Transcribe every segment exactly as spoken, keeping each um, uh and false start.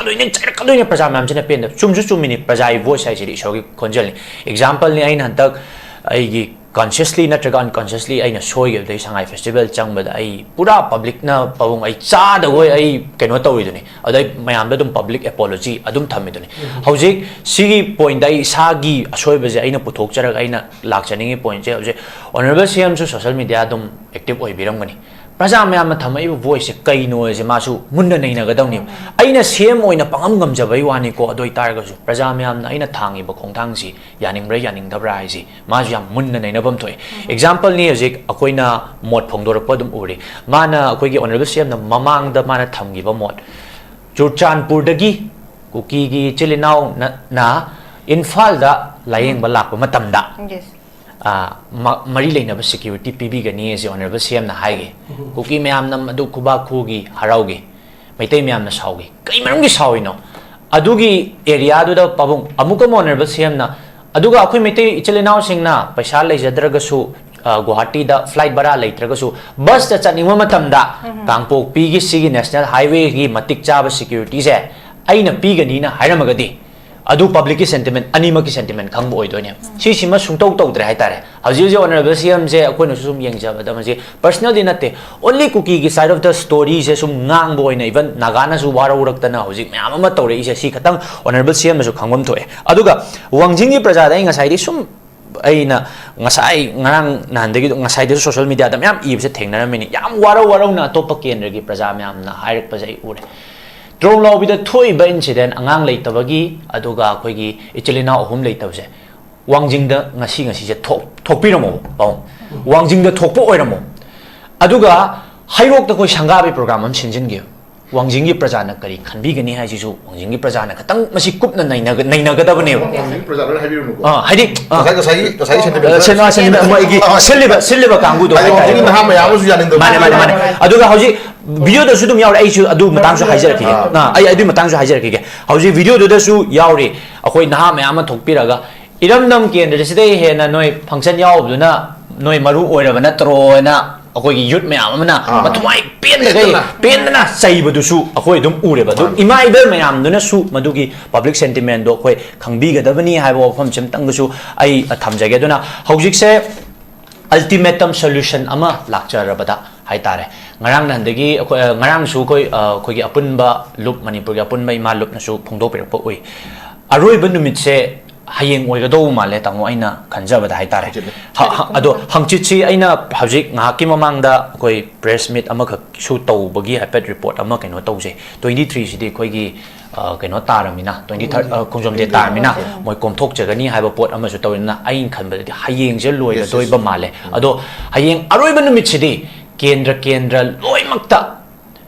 ꯆꯥꯏꯔꯛꯀꯗꯣꯏꯅꯤ, ꯆꯥꯏꯔꯛꯀꯗꯣꯏꯅꯤ ꯄ꯭ꯔꯖꯥ ꯃꯌꯥꯝꯁꯤꯅ ꯄꯦꯟꯗꯕ꯫ ꯆꯨꯝꯁꯨ ꯆꯨꯝꯃꯤꯅꯤ, ꯄ꯭ꯔꯖꯥꯒꯤ voice ꯍꯥꯏꯁꯤꯗꯤ ꯏꯁꯣꯔꯒꯤ ꯈꯣꯟꯖꯦꯜꯅꯤ꯫ Exampleꯅꯤ, ꯑꯩꯅ ꯍꯟꯗꯛ ꯑꯩꯒꯤ consciously ꯅꯠꯇ꯭ꯔꯒ unconsciously ꯑꯩꯅ ꯁꯣꯏꯈꯤꯕꯗꯒꯤ ꯁꯉꯥꯏ festival ꯆꯪꯕꯗ ꯑꯩ ꯄꯨꯔꯥ publicꯅ ꯄꯥꯕꯨꯡ ꯑꯩ ꯆꯥꯗꯈꯣꯏ ꯑꯩ ꯀꯩꯅꯣ ꯇꯧꯔꯤꯗꯨꯅꯤ꯫ ꯑꯗ ꯑꯩ ꯃꯌꯥꯝꯗ ꯑꯗꯨꯝ public apology ꯑꯗꯨꯝ ꯊꯝꯃꯤꯗꯨꯅꯤ꯫ ꯍꯧꯖꯤꯛ ꯁꯤꯒꯤ pointꯇ ꯑꯩ ꯏꯁꯥꯒꯤ ꯑꯁꯣꯏꯕꯁꯦ ꯑꯩꯅ ꯄꯨꯊꯣꯛꯆꯔꯒ ꯑꯩꯅ ꯂꯥꯛꯆꯅꯤꯡꯉꯤ pointꯁꯦ꯫ ꯍꯧꯖꯤꯛ Honourable CMꯁꯨ social media ꯑꯗꯨꯝ active ꯑꯣꯏꯕꯤꯔꯝꯒꯅꯤ꯫ ꯄ꯭ꯔꯖꯥ ꯃꯌꯥꯝꯅ ꯊꯝꯃꯛꯏꯕ voiceꯁꯦ ꯀꯩꯅꯣ ꯍꯥꯏꯁꯦ ꯃꯥꯁꯨ ꯃꯨꯟꯅ ꯅꯩꯅꯒꯗꯕꯅꯦꯕ꯫ ꯑꯩꯅ CM ꯑꯣꯏꯅ ꯄꯪꯉꯝ ꯉꯝꯖꯕꯩ ꯋꯥꯅꯤꯀꯣ, ꯑꯗꯨ ꯑꯣꯏꯇꯥꯔꯒꯁꯨ ꯄ꯭ꯔꯖꯥ ꯃꯌꯥꯝꯅ ꯑꯩꯅ ꯊꯥꯡꯉꯤꯕ ꯈꯣꯡꯊꯥꯡꯁꯤ ꯌꯥꯅꯤꯡꯕ꯭ꯔꯥ ꯌꯥꯅꯤꯡꯗꯕ꯭ꯔꯥ ꯍꯥꯏꯁꯤ ꯃꯥꯁꯨ ꯌꯥꯝ ꯃꯨꯟꯅ ꯅꯩꯅꯐꯝ ꯊꯣꯛꯑꯦ꯫ Exampleꯅꯤ, ꯍꯧꯖꯤꯛ ꯑꯩꯈꯣꯏꯅ ꯃꯣꯠ ꯐꯣꯡꯗꯣꯔꯛꯄ ꯑꯗꯨꯝ ꯎꯔꯤ꯫ ꯃꯥꯅ, ꯑꯩꯈꯣꯏꯒꯤ Honourable CMꯅ ꯃꯃꯥꯡꯗ ꯃꯥꯅ ꯊꯝꯈꯤꯕ ꯃꯣꯠ, ꯆꯨꯔꯆꯥꯟꯄꯨꯔꯗꯒꯤ ꯀꯨꯀꯤꯒꯤ ꯏꯆꯤꯜ ꯏꯅꯥꯎꯅ ꯏꯝꯐꯥꯜꯗ ꯂꯥꯌꯦꯡꯕ ꯂꯥꯛꯄ ꯃꯇꯝꯗ, Yes. ꯑ, ꯃ-, ꯃꯔꯤ ꯂꯩꯅꯕ security ꯄꯤꯕꯤꯒꯅꯤ ꯑꯁꯤ Honourable CMꯅ ꯍꯥꯏꯈꯤ꯫ ꯀꯨꯀꯤ ꯃꯌꯥꯝꯅ ꯑꯗꯨ ꯈꯨꯕꯥꯛ ꯈꯨꯒꯤ, ꯍꯔꯥꯎꯒꯤ꯫ ꯃꯩꯇꯩ ꯃꯌꯥꯝꯅ ꯁꯥꯎꯒꯤ꯫ ꯀꯩ ꯃꯔꯝꯒꯤ ꯁꯥꯎꯔꯤꯅꯣ? ꯑꯗꯨꯒꯤ areaꯗꯨꯗ ꯄꯥꯕꯨꯡ ꯑꯃꯨꯛꯀ Honourable CMꯅ, ꯑꯗꯨꯒ ꯑꯩꯈꯣꯏ ꯃꯩꯇꯩ ꯏꯆꯤꯜ ꯏꯅꯥꯎꯁꯤꯡꯅ ꯄꯩꯁꯥ ꯂꯩꯖꯗ꯭ꯔꯒꯁꯨ, ꯑ, ꯒꯨꯋꯥꯍꯥꯇꯤꯗ flight ꯚꯔꯥ ꯂꯩꯇ꯭ꯔꯒꯁꯨ busꯇ ꯆꯠꯅꯤꯡꯕ ꯃꯇꯝꯗ ꯀꯥꯡꯄꯣꯛꯄꯤꯒꯤ ꯁꯤꯒꯤ national highwayꯒꯤ ꯃꯇꯤꯛ ꯆꯥꯕ securityꯁꯦ ꯑꯩꯅ ꯄꯤꯒꯅꯤꯅ ꯍꯥꯏꯔꯝꯃꯒꯗꯤ, ꯑꯗꯨ publicꯀꯤ sentiment, ꯑꯅꯤꯃꯛꯀꯤ sentiment ꯈꯪꯕ ꯑꯣꯏꯗꯣꯏꯅꯦ꯫ ꯁꯤꯁꯤꯃ ꯁꯨꯡꯇꯧ ꯇꯧꯗ꯭ꯔꯦ ꯍꯥꯏꯇꯥꯔꯦ꯫ ꯍꯧꯖꯤꯛ ꯍꯧꯖꯤꯛ Honourable CMꯁꯦ ꯑꯩꯈꯣꯏꯅꯁꯨ ꯁꯨꯝ ꯌꯦꯡꯖꯕꯗ ꯃꯁꯤ personally ꯅꯠꯇꯦ, only ꯀꯨꯀꯤꯒꯤ side of the storyꯁꯦ ꯁꯨꯝ ꯉꯥꯡꯕ ꯑꯣꯏꯅ, even ꯅꯥꯒꯥꯅꯁꯨ ꯋꯥꯔꯧꯔꯛꯇꯅ ꯍꯧꯖꯤꯛ ꯃꯌꯥꯝ ꯑꯃ ꯇꯧꯔꯛꯏꯁꯦ, ꯁꯤ ꯈꯇꯪ Honourable CMꯅꯁꯨ ꯈꯪꯐꯝ ꯊꯣꯛꯑꯦ꯫ ꯑꯗꯨꯒ ꯋꯥꯡꯖꯤꯡꯒꯤ ꯄ꯭ꯔꯖꯥꯗ ꯑꯩ ꯉꯁꯥꯏꯗꯤ ꯁꯨꯝ, ꯑꯩꯅ ꯉꯁꯥꯏ ꯉꯔꯥꯡ ꯅꯍꯥꯟꯗꯒꯤ, ꯉꯁꯥꯏꯗꯁꯨ social mediaꯗ ꯃꯌꯥꯝ ꯏꯕꯁꯦ ꯊꯦꯡꯅꯔꯝꯃꯤꯅꯤ꯫ ꯌꯥꯝ ꯋꯥꯔꯧ ꯋꯥꯔꯧꯅ ꯑꯇꯣꯞꯄ ꯀꯦꯟꯗ꯭ꯔꯒꯤ ꯄ꯭ꯔꯖꯥ ꯃꯌꯥꯝꯅ ꯍꯥꯏꯔꯛꯄꯁꯦ ꯑꯩ ꯎꯔꯦ꯫ ꯇ꯭ꯔꯣꯡꯂꯥꯎꯕꯤꯗ ꯊꯣꯛꯏꯕ incident, ꯑꯉꯥꯡ ꯂꯩꯇꯕꯒꯤ, ꯑꯗꯨꯒ ꯑꯩꯈꯣꯏꯒꯤ ꯏꯆꯤꯜ ꯏꯅꯥꯎ ꯑꯍꯨꯝ ꯂꯩꯇꯕꯁꯦ, ꯋꯥꯡꯖꯤꯡꯗ ꯉꯁꯤ, ꯉꯁꯤꯁꯦ ꯊꯣꯛ-, ꯊꯣꯛꯄꯤꯔꯝꯃꯣ, ꯄꯥꯕꯨꯡ꯫ ꯋꯥꯡꯖꯤꯡꯗ ꯊꯣꯛꯄ ꯑꯣꯏꯔꯝꯃꯣ꯫ ꯑꯗꯨꯒ ꯍꯩꯔꯣꯛꯇ ꯑꯩꯈꯣꯏ ꯁꯪꯒꯥꯕꯤ program ꯑꯃ ꯁꯤꯟꯖꯤꯟꯒꯦ꯫ ꯋꯥꯡꯖꯤꯡꯒꯤ ꯄ꯭ꯔꯖꯥꯅ ꯀꯔꯤ ꯈꯟꯕꯤꯒꯅꯤ ꯍꯥꯏꯁꯤꯁꯨ ꯋꯥꯡꯖꯤꯡꯒꯤ ꯄ꯭ꯔꯖꯥꯅ ꯈꯤꯇꯪ ꯃꯁꯤ ꯀꯨꯞꯅ ꯅꯩꯅꯒ-, ꯅꯩꯅꯒꯗꯕꯅꯦꯕ꯫ ꯋꯥꯡꯖꯤꯡ ꯄ꯭ꯔꯖꯥꯗ ꯂꯣꯏ ꯍꯥꯏꯕꯤꯔꯨꯅꯨꯀꯣ꯫ ꯑꯥ, ꯍꯥꯏꯗꯤ, ꯑꯥ, ꯉꯁꯥꯏ, ꯉꯁꯥꯏꯒꯤ, ꯉꯁꯥꯏꯒꯤ sentiment ꯑ, ꯁꯦꯟꯋꯥ ꯁꯦꯟꯋꯥ ꯃꯣꯏꯒꯤ ꯁꯤꯜꯂꯤꯕ, ꯁꯤꯜꯂꯤꯕ ꯀꯥꯡꯕꯨꯗꯣ ꯍꯥꯏꯗꯤ ꯋꯥꯡꯖꯤꯡꯒꯤ ꯍꯥꯏꯇꯥꯔꯦ꯫ ꯅꯍꯥ ꯃꯌꯥꯝ ꯑꯃꯁꯨ ꯌꯥꯅꯤꯡꯗꯕ꯫ ꯃꯥꯅꯦ, ꯃꯥꯅꯦ, ꯃꯥꯅꯦ꯫ ꯑꯗꯨꯒ ꯍꯧꯖꯤꯛ videoꯗꯁꯨ ꯑꯗꯨꯝ ꯌꯥꯎꯔꯦ, ꯑꯩꯁꯨ ꯑꯗꯨ ꯃꯇꯥꯡꯁꯨ ꯍꯥꯏꯖꯔꯛꯈꯤꯒꯦ꯫ ꯑꯥ, ꯑꯩ ꯑꯗꯨꯒꯤ ꯃꯇꯥꯡꯁꯨ ꯍꯥꯏꯖꯔꯛꯈꯤꯒꯦ꯫ ꯍꯧꯖꯤꯛ videoꯗꯨꯗꯁꯨ ꯌꯥꯎꯔꯤ, ꯑꯩꯈꯣꯏ ꯅꯍꯥ ꯃꯌꯥꯝ ꯑꯃ ꯊꯣꯛꯄꯤꯔꯒ ꯏꯔꯝꯗꯝ ꯀꯦꯟꯗ꯭ꯔꯁꯤꯗꯩ ꯍꯦꯟꯅ ꯅꯣꯏ function ꯌꯥꯎꯕꯗꯨꯅ ꯅꯣꯏ ꯃꯔꯨ ꯑꯣꯏꯔꯕ ꯅꯠꯇ꯭ꯔꯣ ꯍꯥꯏꯅ ꯑꯩꯈꯣꯏꯒꯤ ꯌꯨꯠ ꯃꯌꯥꯝ ꯑꯃꯅ ꯑꯥ꯫ ꯃꯊ꯭ꯋꯥꯏ ꯄꯦꯟꯗꯒꯩ ꯄꯦꯟꯗꯅ꯫ ꯄꯦꯟꯗꯅ ꯆꯩꯕꯗꯨꯁꯨ ꯑꯩꯈꯣꯏ ꯑꯗꯨꯝ ꯎꯔꯦꯕ꯫ ꯑꯗꯨ ꯃꯥꯅꯤ꯫ ꯏꯃꯥ ꯏꯕꯦꯜ ꯃꯌꯥꯝꯗꯨꯅꯁꯨ ꯃꯗꯨꯒꯤ ꯄꯕ꯭ꯂꯤꯛ ꯁꯦꯟꯇꯤꯃꯦꯟꯗꯣ ꯑꯩꯈꯣꯏ ꯈꯪꯕꯤꯒꯗꯕꯅꯤ ꯍꯥꯏꯕ ꯋꯥꯐꯝꯁꯤꯃꯇꯪꯒꯁꯨ ꯑꯩ ꯊꯝꯖꯒꯦ꯫ ꯑꯗꯨꯅ ꯍꯧꯖꯤꯛꯁꯦ ꯑꯜꯇꯤꯃꯦꯇꯝ ꯁꯣꯂꯨꯁꯟ ꯑꯃ ꯂꯥꯛꯆꯔꯕꯗ ꯍꯥꯏꯇꯥꯔꯦ, ꯉꯔꯥꯡ ꯅꯍꯥꯟꯗꯒꯤ ꯑꯩꯈꯣꯏ, ꯑ, ꯉꯔꯥꯡꯁꯨ ꯑꯩꯈꯣꯏ, ꯑ, ꯑꯩꯈꯣꯏꯒꯤ ꯑꯄꯨꯟꯕ ꯂꯨꯞ, ꯃꯅꯤꯄꯨꯔꯒꯤ ꯑꯄꯨꯟꯕ ꯏꯃꯥ ꯂꯨꯞꯅꯁꯨ ꯐꯣꯡꯗꯣꯛꯄꯤꯔꯛꯄ ꯎꯏ꯫ ꯑꯔꯣꯏꯕ ꯅꯨꯃꯤꯠꯁꯦ ꯍꯌꯦꯡ ꯑꯣꯏꯒꯗꯧꯕ ꯃꯥꯜꯂꯦ, ꯇꯥꯃꯣ, ꯑꯩꯅ ꯈꯟꯖꯕꯗ ꯍꯥꯏꯇꯥꯔꯦ꯫ ꯍꯪꯆꯤꯠꯅꯤ꯫ ꯍ-, ꯍ-, ꯑꯗꯣ ꯍꯪꯆꯤꯠꯁꯤ ꯑꯩꯅ ꯍꯧꯖꯤꯛ ꯉꯥꯏꯍꯥꯛꯀꯤ ꯃꯃꯥꯡꯗ ꯑꯩꯈꯣꯏ ꯄ꯭ꯔꯦꯁ ꯃꯤꯠ ꯑꯃꯈꯛꯁꯨ ꯇꯧꯕꯒꯤ ꯍꯥꯏꯐꯦꯠ ꯔꯤꯄꯣꯔꯠ ꯑꯃ ꯀꯩꯅꯣ ꯇꯧꯖꯩ꯫ ꯇ꯭ꯋꯦꯟꯇꯤ ꯊ꯭ꯔꯤꯁꯤꯗꯤ ꯑꯩꯈꯣꯏꯒꯤ, ꯑ, ꯀꯩꯅꯣ ꯇꯥꯔꯃꯤꯅ, ꯇ꯭ꯋꯦꯟꯇꯤ ꯊꯥꯔꯠ, ꯑ, ꯈꯣꯡꯖꯣꯝ ꯗꯦ ꯇꯥꯔꯃꯤꯅ ꯃꯣꯏ ꯀꯣꯝꯊꯣꯛꯆꯒꯅꯤ ꯍꯥꯏꯕ ꯄꯣꯠ ꯑꯃꯁꯨ ꯇꯧꯔꯤꯅ ꯑꯩꯅ ꯈꯟꯕꯗꯗꯤ ꯍꯌꯦꯡꯁꯦ ꯂꯣꯏꯒꯗꯣꯏꯕ ꯃꯥꯜꯂꯦ꯫ ꯑꯗꯣ ꯍꯌꯦꯡ ꯑꯔꯣꯏꯕ ꯅꯨꯃꯤꯠꯁꯤꯗꯤ ꯀꯦꯟꯗ꯭ꯔ, ꯀꯦꯟꯗ꯭ꯔ ꯂꯣꯏꯅꯃꯛꯇ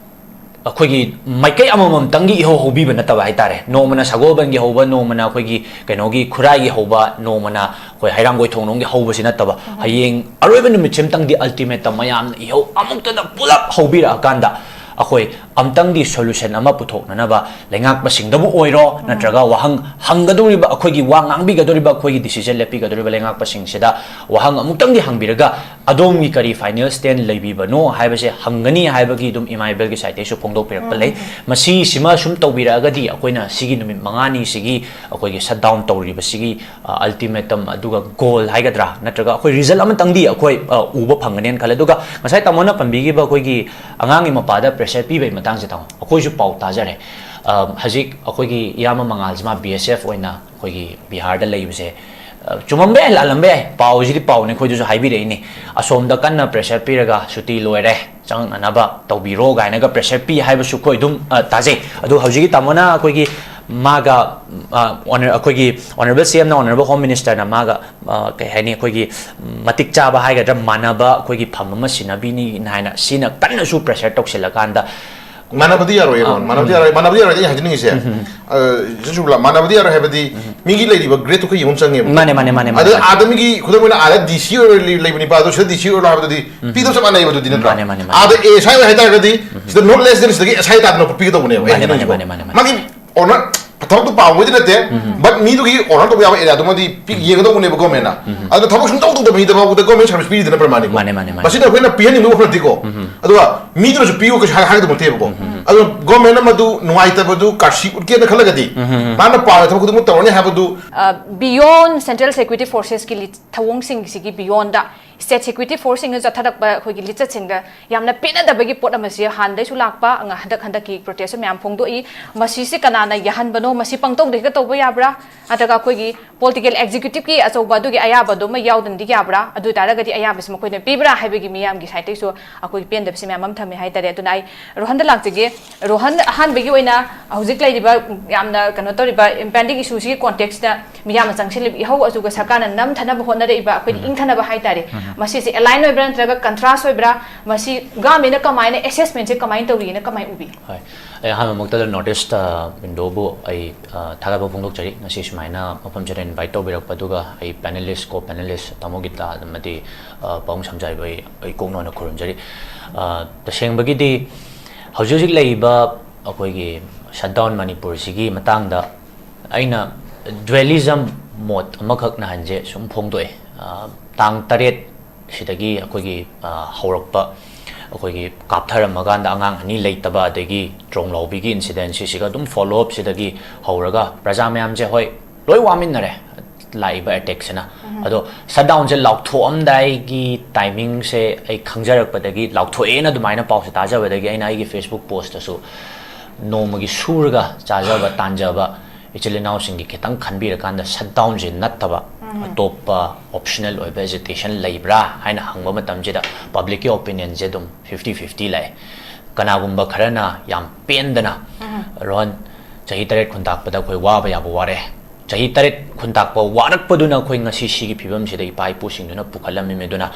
ꯑꯩꯈꯣꯏꯒꯤ ꯃꯥꯏꯀꯩ ꯑꯃꯃꯝꯇꯪꯒꯤ ꯏꯍꯧ ꯍꯧꯕꯤꯕ ꯅꯠꯇꯕ ꯍꯥꯏꯇꯥꯔꯦ꯫ ꯅꯣꯡꯃꯅ ꯁꯒꯣꯜꯕꯟꯒꯤ ꯍꯧꯕ, ꯅꯣꯡꯃꯅ ꯑꯩꯈꯣꯏꯒꯤ ꯀꯩꯅꯣꯒꯤ ꯈꯨꯔꯥꯏꯒꯤ ꯍꯧꯕ, ꯅꯣꯡꯃꯅ ꯑꯩꯈꯣꯏ ꯍꯩꯔꯥꯡꯒꯣꯏ ꯊꯣꯡꯂꯣꯝꯒꯤ ꯍꯧꯕꯁꯤ ꯅꯠꯇꯕ, ꯍꯌꯦꯡ ꯑꯔꯣꯏꯕ ꯅꯨꯃꯤꯠꯁꯤꯃꯇꯪꯗꯤ ꯑꯜꯇꯤꯃꯦꯇꯝ ꯃꯌꯥꯝꯅ ꯏꯍꯧ ꯑꯃꯨꯛꯇꯗ ꯄꯨꯂꯞ ꯍꯧꯕꯤꯔꯛꯑꯀꯥꯟꯗ ꯑꯩꯈꯣꯏ ꯑꯝꯇꯪꯗꯤ ꯁꯣꯂꯨꯁꯟ ꯑꯃ ꯄꯨꯊꯣꯛꯅꯅꯕ ꯂꯩꯉꯥꯛꯄꯁꯤꯡꯗꯕꯨ ꯑꯣꯏꯔꯣ, ꯅꯠꯇ꯭ꯔꯒ ꯋꯥꯍꯪ ꯍꯪꯒꯗꯧꯔꯤꯕ, ꯑꯩꯈꯣꯏꯒꯤ ꯋꯥ ꯉꯥꯡꯕꯤꯒꯗꯧꯔꯤꯕ, ꯑꯩꯈꯣꯏꯒꯤ ꯗꯤꯁꯤꯖꯟ ꯂꯦꯞꯄꯤꯒꯗꯧꯔꯤꯕ ꯂꯩꯉꯥꯛꯄꯁꯤꯡꯁꯤꯗ ꯋꯥꯍꯪ ꯑꯃꯨꯛꯇꯪꯗꯤ ꯍꯪꯕꯤꯔꯒ ꯑꯗꯣꯝꯒꯤ ꯀꯔꯤ ꯐꯥꯏꯅꯦꯜ ꯁ꯭ꯇꯦꯟ ꯂꯩꯕꯤꯕꯅꯣ ꯍꯥꯏꯕꯁꯦ ꯍꯪꯒꯅꯤ ꯍꯥꯏꯕꯒꯤ ꯑꯗꯨꯝ ꯏꯃꯥ ꯏꯕꯦꯜꯒꯤ ꯁꯥꯏꯠꯇꯩꯁꯨ ꯐꯣꯡꯗꯣꯛꯄꯤꯔꯛꯄ ꯂꯩ꯫ ꯃꯁꯤꯁꯤꯃ ꯁꯨꯝ ꯇꯧꯕꯤꯔꯛꯑꯒꯗꯤ ꯑꯩꯈꯣꯏꯅ ꯁꯤꯒꯤ ꯅꯨꯃꯤꯠ ꯃꯉꯥꯅꯤꯁꯤꯒꯤ ꯑꯩꯈꯣꯏꯒꯤ ꯁꯠ ꯗꯥꯎꯟ ꯇꯧꯔꯤꯕꯁꯤꯒꯤ, ꯑ, ꯑꯜꯇꯤꯃꯦꯇꯝ ꯑꯗꯨꯒ ꯒꯣꯜ ꯍꯥꯏꯒꯗ꯭ꯔꯥ, ꯅꯠꯇ꯭ꯔꯒ ꯑꯩꯈꯣꯏ ꯔꯤꯖꯜ ꯑꯃꯇꯪꯗꯤ ꯑꯩꯈꯣꯏ, ꯑ, ꯎꯕ ꯐꯪꯒꯅꯦꯅ ꯈꯜꯂꯦ꯫ ꯑꯗꯨꯒ ꯉꯁꯥꯏ ꯇꯥꯃꯣꯅ ꯄꯟꯕꯤꯈꯤꯕ ꯑꯩꯈꯣꯏꯒꯤ ꯑꯉꯥꯡꯒꯤ ꯃꯄꯥꯗ ꯄ꯭ꯔꯦꯁꯔ ꯄꯤꯕꯒꯤ ꯃꯇꯥꯡꯁꯦ, ꯇꯥꯃꯣ, ꯑꯩꯈꯣꯏꯁꯨ ꯄꯥꯎ ꯇꯥꯖꯔꯦ꯫ ꯑ, ꯍꯧꯖꯤꯛ ꯑꯩꯈꯣꯏꯒꯤ ꯏꯌꯥꯝꯕ ꯃꯉꯥꯜꯁꯤ ꯃꯥ ꯕꯤ ꯑꯦꯁ ꯑꯦꯐ ꯑꯣꯏꯅ ꯑꯩꯈꯣꯏꯒꯤ ꯕꯤꯍꯥꯔꯗ ꯂꯩꯕꯁꯦ, ꯑ, ꯆꯨꯝꯃꯝꯕ ꯌꯥꯏ, ꯂꯥꯜꯂꯝꯕ ꯌꯥꯏ, ꯄꯥꯎꯁꯤꯗꯤ ꯄꯥꯎꯅꯦ, ꯑꯩꯈꯣꯏꯗꯁꯨ ꯍꯥꯏꯕꯤꯔꯛꯏꯅꯦ꯫ ꯑꯁꯣꯝꯗ ꯀꯟꯅ ꯄ꯭ꯔꯦꯁꯔ ꯄꯤꯔꯒ ꯁꯨꯇꯤ ꯂꯣꯏꯔꯦ, ꯆꯪꯉꯛꯅꯅꯕ ꯇꯧꯕꯤꯔꯣ ꯀꯥꯏꯅꯒ ꯄ꯭ꯔꯦꯁꯔ ꯄꯤ ꯍꯥꯏꯕꯁꯨ ꯑꯩꯈꯣꯏ ꯑꯗꯨꯝ, ꯑ, ꯇꯥꯖꯩ꯫ ꯑꯗꯨ ꯍꯧꯖꯤꯛꯀꯤ ꯇꯥꯃꯣꯅ ꯑꯩꯈꯣꯏꯒꯤ ꯃꯥꯒ, ꯑ, ꯑꯣꯅꯔ-, ꯑꯩꯈꯣꯏꯒꯤ ꯑꯣꯅꯔꯦꯕꯜ ꯁꯤ ꯑꯦꯝꯅ, ꯑꯣꯅꯔꯦꯕꯜ ꯍꯣꯝ ꯃꯤꯅꯤꯁꯇꯔꯅ ꯃꯥꯒ, ꯑ, ꯀꯩ ꯍꯥꯏꯅꯤ, ꯑꯩꯈꯣꯏꯒꯤ ꯃꯇꯤꯛ ꯆꯥꯕ ꯍꯥꯏꯒꯗ꯭ꯔꯥ, ꯃꯥꯟꯅꯕ ꯑꯩꯈꯣꯏꯒꯤ ꯐꯝ ꯑꯃ ꯁꯤꯟꯅꯕꯤꯅꯤ ꯍꯥꯏꯅ ꯁꯤꯅ ꯀꯟꯅꯁꯨ ꯄ꯭ꯔꯦꯁꯔ ꯇꯧꯁꯤꯜꯂꯀꯥꯟꯗ, ꯃꯥꯟꯅꯕꯗꯤ ꯌꯥꯔꯣꯏ, ꯃꯥꯟꯅꯕꯗꯤ ꯌꯥꯔꯣꯏ, ꯃꯥꯟꯅꯕꯗꯤ ꯌꯥꯔꯣꯏ꯫ ꯑꯩ ꯍꯥꯏꯖꯅꯤꯡꯉꯤꯁꯦ, ꯑ, ꯖꯁꯨꯕꯂꯥ, ꯃꯥꯟꯅꯕꯗꯤ ꯌꯥꯔꯣꯏ ꯍꯥꯏꯕꯗꯤ ꯃꯤꯒꯤ ꯂꯩꯔꯤꯕ ꯒ꯭ꯔꯦꯠꯇꯨ ꯑꯩꯈꯣꯏ ꯌꯦꯡꯕ ꯑꯃ ꯆꯪꯉꯦꯕ꯫ ꯃꯥꯅꯦ, ꯃꯥꯅꯦ, ꯃꯥꯅꯦ, ꯃꯥꯅꯦ, ꯑꯗ ꯃꯥꯅꯦ꯫ ꯑꯥꯗ ꯃꯤꯒꯤ ꯈꯨꯗꯝ ꯑꯣꯏꯅ ꯑꯥꯗ ꯗꯤ ꯁꯤ ꯑꯣꯏꯔ ꯂꯩ-, ꯂꯩꯕ ꯅꯤꯄꯥꯗꯣ ꯁꯤꯗ ꯗꯤ ꯁꯤ ꯑꯣꯏꯔꯣ ꯍꯥꯏꯕꯗꯨꯗꯤ ꯄꯤꯗꯧ ꯆꯞ ꯃꯥꯟꯅꯩꯕ ꯑꯗꯨꯗꯤ, ꯅꯠꯇ꯭ꯔꯥ? ꯃꯥꯅꯦ, ꯃꯥꯅꯦ, ꯃꯥꯅꯦ꯫ ꯑꯥꯗ ꯑꯦ ꯑꯦꯁ ꯑꯥꯏ ꯑꯣꯏ ꯍꯥꯏꯇꯥꯔꯒꯗꯤ ꯁꯤꯗ ꯅꯣꯠ ꯂꯦꯁ ꯗꯦꯟ ꯁꯤꯗꯒꯤ ꯑꯦꯁ ꯑꯥꯏ ꯇꯥꯗꯅ ꯄꯤꯒꯗꯧꯕꯅꯦꯕ꯫ ꯑꯩ ꯃꯥꯅꯦ, ꯃꯥꯅꯦ, ꯍꯥꯏꯅꯤꯡꯉꯤꯁꯦ꯫ ꯃꯥꯅꯦ, ꯃꯥꯅꯦ, ꯃꯥꯅꯦ꯫ ꯃꯥꯒꯤ ꯑꯣꯅꯔ ꯊꯕꯛꯇꯨ ꯄꯥꯝꯕꯩꯗꯤ ꯅꯠꯇꯦ, but ꯃꯤꯗꯨꯒꯤ ꯑꯣꯅꯔ ꯇꯧꯕ ꯌꯥꯕ ꯑꯦꯔꯤꯌꯥꯗꯨꯃꯗꯤ ꯄꯤ-, ꯌꯦꯡꯒꯗꯧꯕꯅꯦꯕ ꯒꯣꯔꯃꯦꯟꯅ꯫ ꯑꯗꯣ ꯊꯕꯛ ꯁꯨꯡꯇꯧ ꯇꯧꯗꯕ ꯃꯤꯗꯐꯥꯎꯗ ꯒꯣꯔꯃꯦꯟ ꯁꯔꯚꯤꯁ ꯄꯤꯔꯤꯗꯅ ꯄ꯭ꯔꯃꯥꯅꯤꯀꯣ꯫ ꯃꯥꯅꯦ, ꯃꯥꯅꯦ, ꯃꯥꯅꯦ꯫ ꯃꯁꯤꯗ ꯑꯩꯈꯣꯏꯅ ꯄꯤꯍꯟꯅꯤꯡꯕ ꯋꯥꯐꯝ ꯅꯠꯇꯦꯀꯣ꯫ ꯑꯗꯨꯒ ꯃꯤꯗꯨꯅꯁꯨ ꯄꯤꯌꯨ ꯀꯩꯁꯨ ꯍꯥꯏ-, ꯍꯥꯏꯒꯗꯕ ꯅꯠꯇꯦꯕꯀꯣ꯫ ꯑꯗꯣ ꯒꯣꯔꯃꯦꯟꯅ ꯃꯗꯨ ꯅꯨꯡꯉꯥꯏꯇꯕꯗꯨ ꯀꯥꯔꯁꯤ ꯎꯠꯀꯦꯅ ꯈꯜꯂꯒꯗꯤ ꯃꯥꯅ ꯄꯥꯝꯃꯦ ꯊꯕꯛ ꯈꯨꯗꯤꯡꯃꯛ ꯇꯧꯔꯅꯤ ꯍꯥꯏꯕꯗꯨ Beyond Central Security Forcesꯀꯤ ꯊꯧꯑꯣꯡꯁꯤꯡꯁꯤꯒꯤ beyondꯗ state security forceꯁꯤꯡꯅ ꯆꯠꯊꯔꯛꯄ ꯑꯩꯈꯣꯏꯒꯤ ꯂꯤꯆꯠꯁꯤꯡꯗ ꯌꯥꯝꯅ ꯄꯦꯟꯅꯗꯕꯒꯤ ꯄꯣꯠ ꯑꯃꯁꯤ ꯍꯥꯟꯅꯗꯩꯁꯨ ꯂꯥꯛꯄ, ꯉ-, ꯍꯟꯗꯛ ꯍꯟꯗꯛꯀꯤ protestꯁꯨ ꯃꯌꯥꯝ ꯐꯣꯡꯗꯣꯛꯏ꯫ ꯃꯁꯤꯁꯤ ꯀꯅꯥꯅ ꯌꯥꯍꯟꯕꯅꯣ? ꯃꯁꯤ ꯄꯪꯇꯧꯗ ꯍꯦꯛꯇ ꯇꯧꯕ ꯌꯥꯕ꯭ꯔꯥ? ꯅꯠꯇ꯭ꯔꯒ ꯑꯩꯈꯣꯏꯒꯤ political executiveꯀꯤ ꯑꯆꯧꯕ ꯑꯗꯨꯒꯤ ꯑꯌꯥꯕꯗꯨꯃ ꯌꯥꯎꯗꯅꯗꯤ ꯌꯥꯕ꯭ꯔꯥ? ꯑꯗꯨ ꯑꯣꯏ ꯇꯥꯔꯒꯗꯤ ꯑꯌꯥꯕꯁꯤ ꯃꯈꯣꯏꯅ ꯄꯤꯕ꯭ꯔꯥ ꯍꯥꯏꯕꯒꯤ ꯃꯤꯌꯥꯝꯒꯤ sideꯇꯩꯁꯨ ꯑꯩꯈꯣꯏꯒꯤ ꯄꯦꯟꯗꯕꯁꯤ ꯃꯌꯥꯝ ꯑꯃ ꯊꯝꯃꯦ ꯍꯥꯏꯇꯥꯔꯦ꯫ ꯑꯗꯨꯅ ꯑꯩ ꯔꯣꯍꯟꯗ ꯂꯥꯛꯆꯒꯦ꯫ ꯔꯣꯍꯟ, ꯑꯍꯥꯟꯕꯒꯤ ꯑꯣꯏꯅ ꯍꯧꯖꯤꯛ ꯂꯩꯔꯤꯕ ꯌꯥꯝꯅ ꯀꯩꯅꯣ ꯇꯧꯔꯤꯕ impending issueꯁꯤꯒꯤ contextꯇ ꯃꯤꯌꯥꯝꯅ ꯆꯪꯁꯤꯜꯂꯤꯕ ꯏꯍꯧ ꯑꯗꯨꯒ ꯁꯔꯀꯥꯔꯅ ꯅꯝꯊꯅꯕ ꯍꯣꯠꯅꯔꯛꯏꯕ ꯑꯩꯈꯣꯏꯅ ꯏꯪꯊꯅꯕ ꯍꯥꯏꯇꯥꯔꯦ, ꯃꯁꯤꯁꯦ align ꯑꯣꯏꯕ꯭ꯔꯥ ꯅꯠꯇ꯭ꯔꯒ contrast ꯑꯣꯏꯕ꯭ꯔꯥ? ꯃꯁꯤ governmentꯅ ꯀꯃꯥꯏꯅ assessmentꯁꯦ ꯀꯃꯥꯏꯅ ꯇꯧꯔꯤꯅ ꯀꯃꯥꯏꯅ ꯎꯕꯤ? ꯍꯣꯏ, ꯑꯩ ꯑꯍꯥꯟꯕꯃꯛꯇꯗ North East windowꯕꯨ ꯑꯩ, ꯑ, ꯊꯥꯒꯠꯄ ꯐꯣꯡꯗꯣꯛꯆꯔꯤ꯫ ꯉꯁꯤ ꯁꯨꯃꯥꯏꯅ ꯃꯐꯝꯁꯤꯗ invite ꯇꯧꯕꯤꯔꯛꯄ, ꯑꯗꯨꯒ ꯑꯩ panelist, co-panelist ꯇꯥꯃꯣ ꯒꯤꯇꯥ ꯑꯃꯗꯤ, ꯑ, ꯄꯥꯕꯨꯡ ꯁꯝꯖꯥꯏꯕꯨ ꯑꯩ, ꯑꯩ ꯀꯣꯛꯅꯣꯟꯅ ꯈꯨꯔꯨꯝꯖꯔꯤ꯫ ꯑ, ꯇꯁꯦꯡꯕꯒꯤꯗꯤ ꯍꯧꯖꯤꯛ ꯍꯧꯖꯤꯛ ꯂꯩꯔꯤꯕ ꯑꯩꯈꯣꯏꯒꯤ shutdown ꯃꯅꯤꯄꯨꯔꯁꯤꯒꯤ ꯃꯇꯥꯡꯗ ꯑꯩꯅ dualism ꯃꯣꯠ ꯑꯃꯈꯛ ꯅꯍꯥꯟꯁꯦ ꯁꯨꯝ ꯐꯣꯡꯗꯣꯛꯑꯦ꯫ ꯑ, ꯇꯥꯡ ꯇꯔꯦꯠ ꯁꯤꯗꯒꯤ ꯑꯩꯈꯣꯏꯒꯤ, ꯑ, ꯍꯧꯔꯛꯄ, ꯑꯩꯈꯣꯏꯒꯤ ꯀꯥꯞꯊꯔꯝꯃꯀꯥꯟꯗ ꯑꯉꯥꯡ ꯑꯅꯤ ꯂꯩꯇꯕ, ꯑꯗꯒꯤ ꯇ꯭ꯔꯣꯡꯂꯥꯎꯕꯤꯒꯤ incident ꯁꯤꯁꯤꯒ ꯑꯗꯨꯝ follow up ꯁꯤꯗꯒꯤ ꯍꯧꯔꯒ ꯄ꯭ꯔꯖꯥ ꯃꯌꯥꯝꯁꯦ, ꯍꯣꯏ, ꯂꯣꯏ ꯋꯥꯃꯤꯟꯅꯔꯦ ꯂꯥꯛꯏꯕ attackꯁꯤꯅ꯫ ꯑꯗꯣ shutdownꯁꯦ ꯂꯥꯎꯊꯣꯛꯑꯝꯗꯥꯏꯒꯤ timingꯁꯦ ꯑꯩ ꯈꯪꯖꯔꯛꯄꯗꯒꯤ, ꯂꯥꯎꯊꯣꯛꯑꯦꯅ ꯑꯗꯨꯃꯥꯏꯅ ꯄꯥꯎꯁꯦ ꯇꯥꯖꯕꯗꯒꯤ, ꯑꯩꯅ ꯑꯩꯒꯤ Facebook postꯇꯁꯨ ꯅꯣꯡꯃꯒꯤ ꯁꯨꯔꯒ ꯆꯥꯖꯕ, ꯇꯥꯟꯖꯕ ꯏꯆꯤꯜ ꯏꯅꯥꯎꯁꯤꯡꯒꯤ ꯈꯤꯇꯪ ꯈꯟꯕꯤꯔꯀꯥꯟꯗ shutdownꯁꯦ ꯅꯠꯇꯕ ꯑꯇꯣꯞꯄ optional ꯑꯣꯏꯕ agitation ꯂꯩꯕ꯭ꯔꯥ ꯍꯥꯏꯅ ꯍꯪꯕ ꯃꯇꯝꯁꯤꯗ publicꯀꯤ opinionꯁꯦ ꯑꯗꯨꯝ fifty fifty ꯂꯥꯛꯑꯦ꯫ ꯀꯅꯥꯒꯨꯝꯕ ꯈꯔꯅ ꯌꯥꯝ ꯄꯦꯟꯗꯅ, "ꯔꯣꯍꯟ, ꯆꯍꯤ ꯇꯔꯦꯠ ꯈꯨꯟꯇꯥꯛꯄꯗ ꯑꯩꯈꯣꯏ ꯋꯥꯕ ꯌꯥꯕ ꯋꯥꯔꯦ꯫ ꯆꯍꯤ ꯇꯔꯦꯠ ꯈꯨꯟꯇꯥꯛꯄ ꯋꯥꯔꯛꯄꯗꯨꯅ ꯑꯩꯈꯣꯏ ꯉꯁꯤ ꯁꯤꯒꯤ ꯐꯤꯕꯝꯁꯤꯗ ꯏꯄꯥ ꯏꯄꯨꯁꯤꯡꯗꯨꯅ ꯄꯨꯈꯠꯂꯝꯃꯤꯃꯤ꯫ ꯑꯗꯨꯅ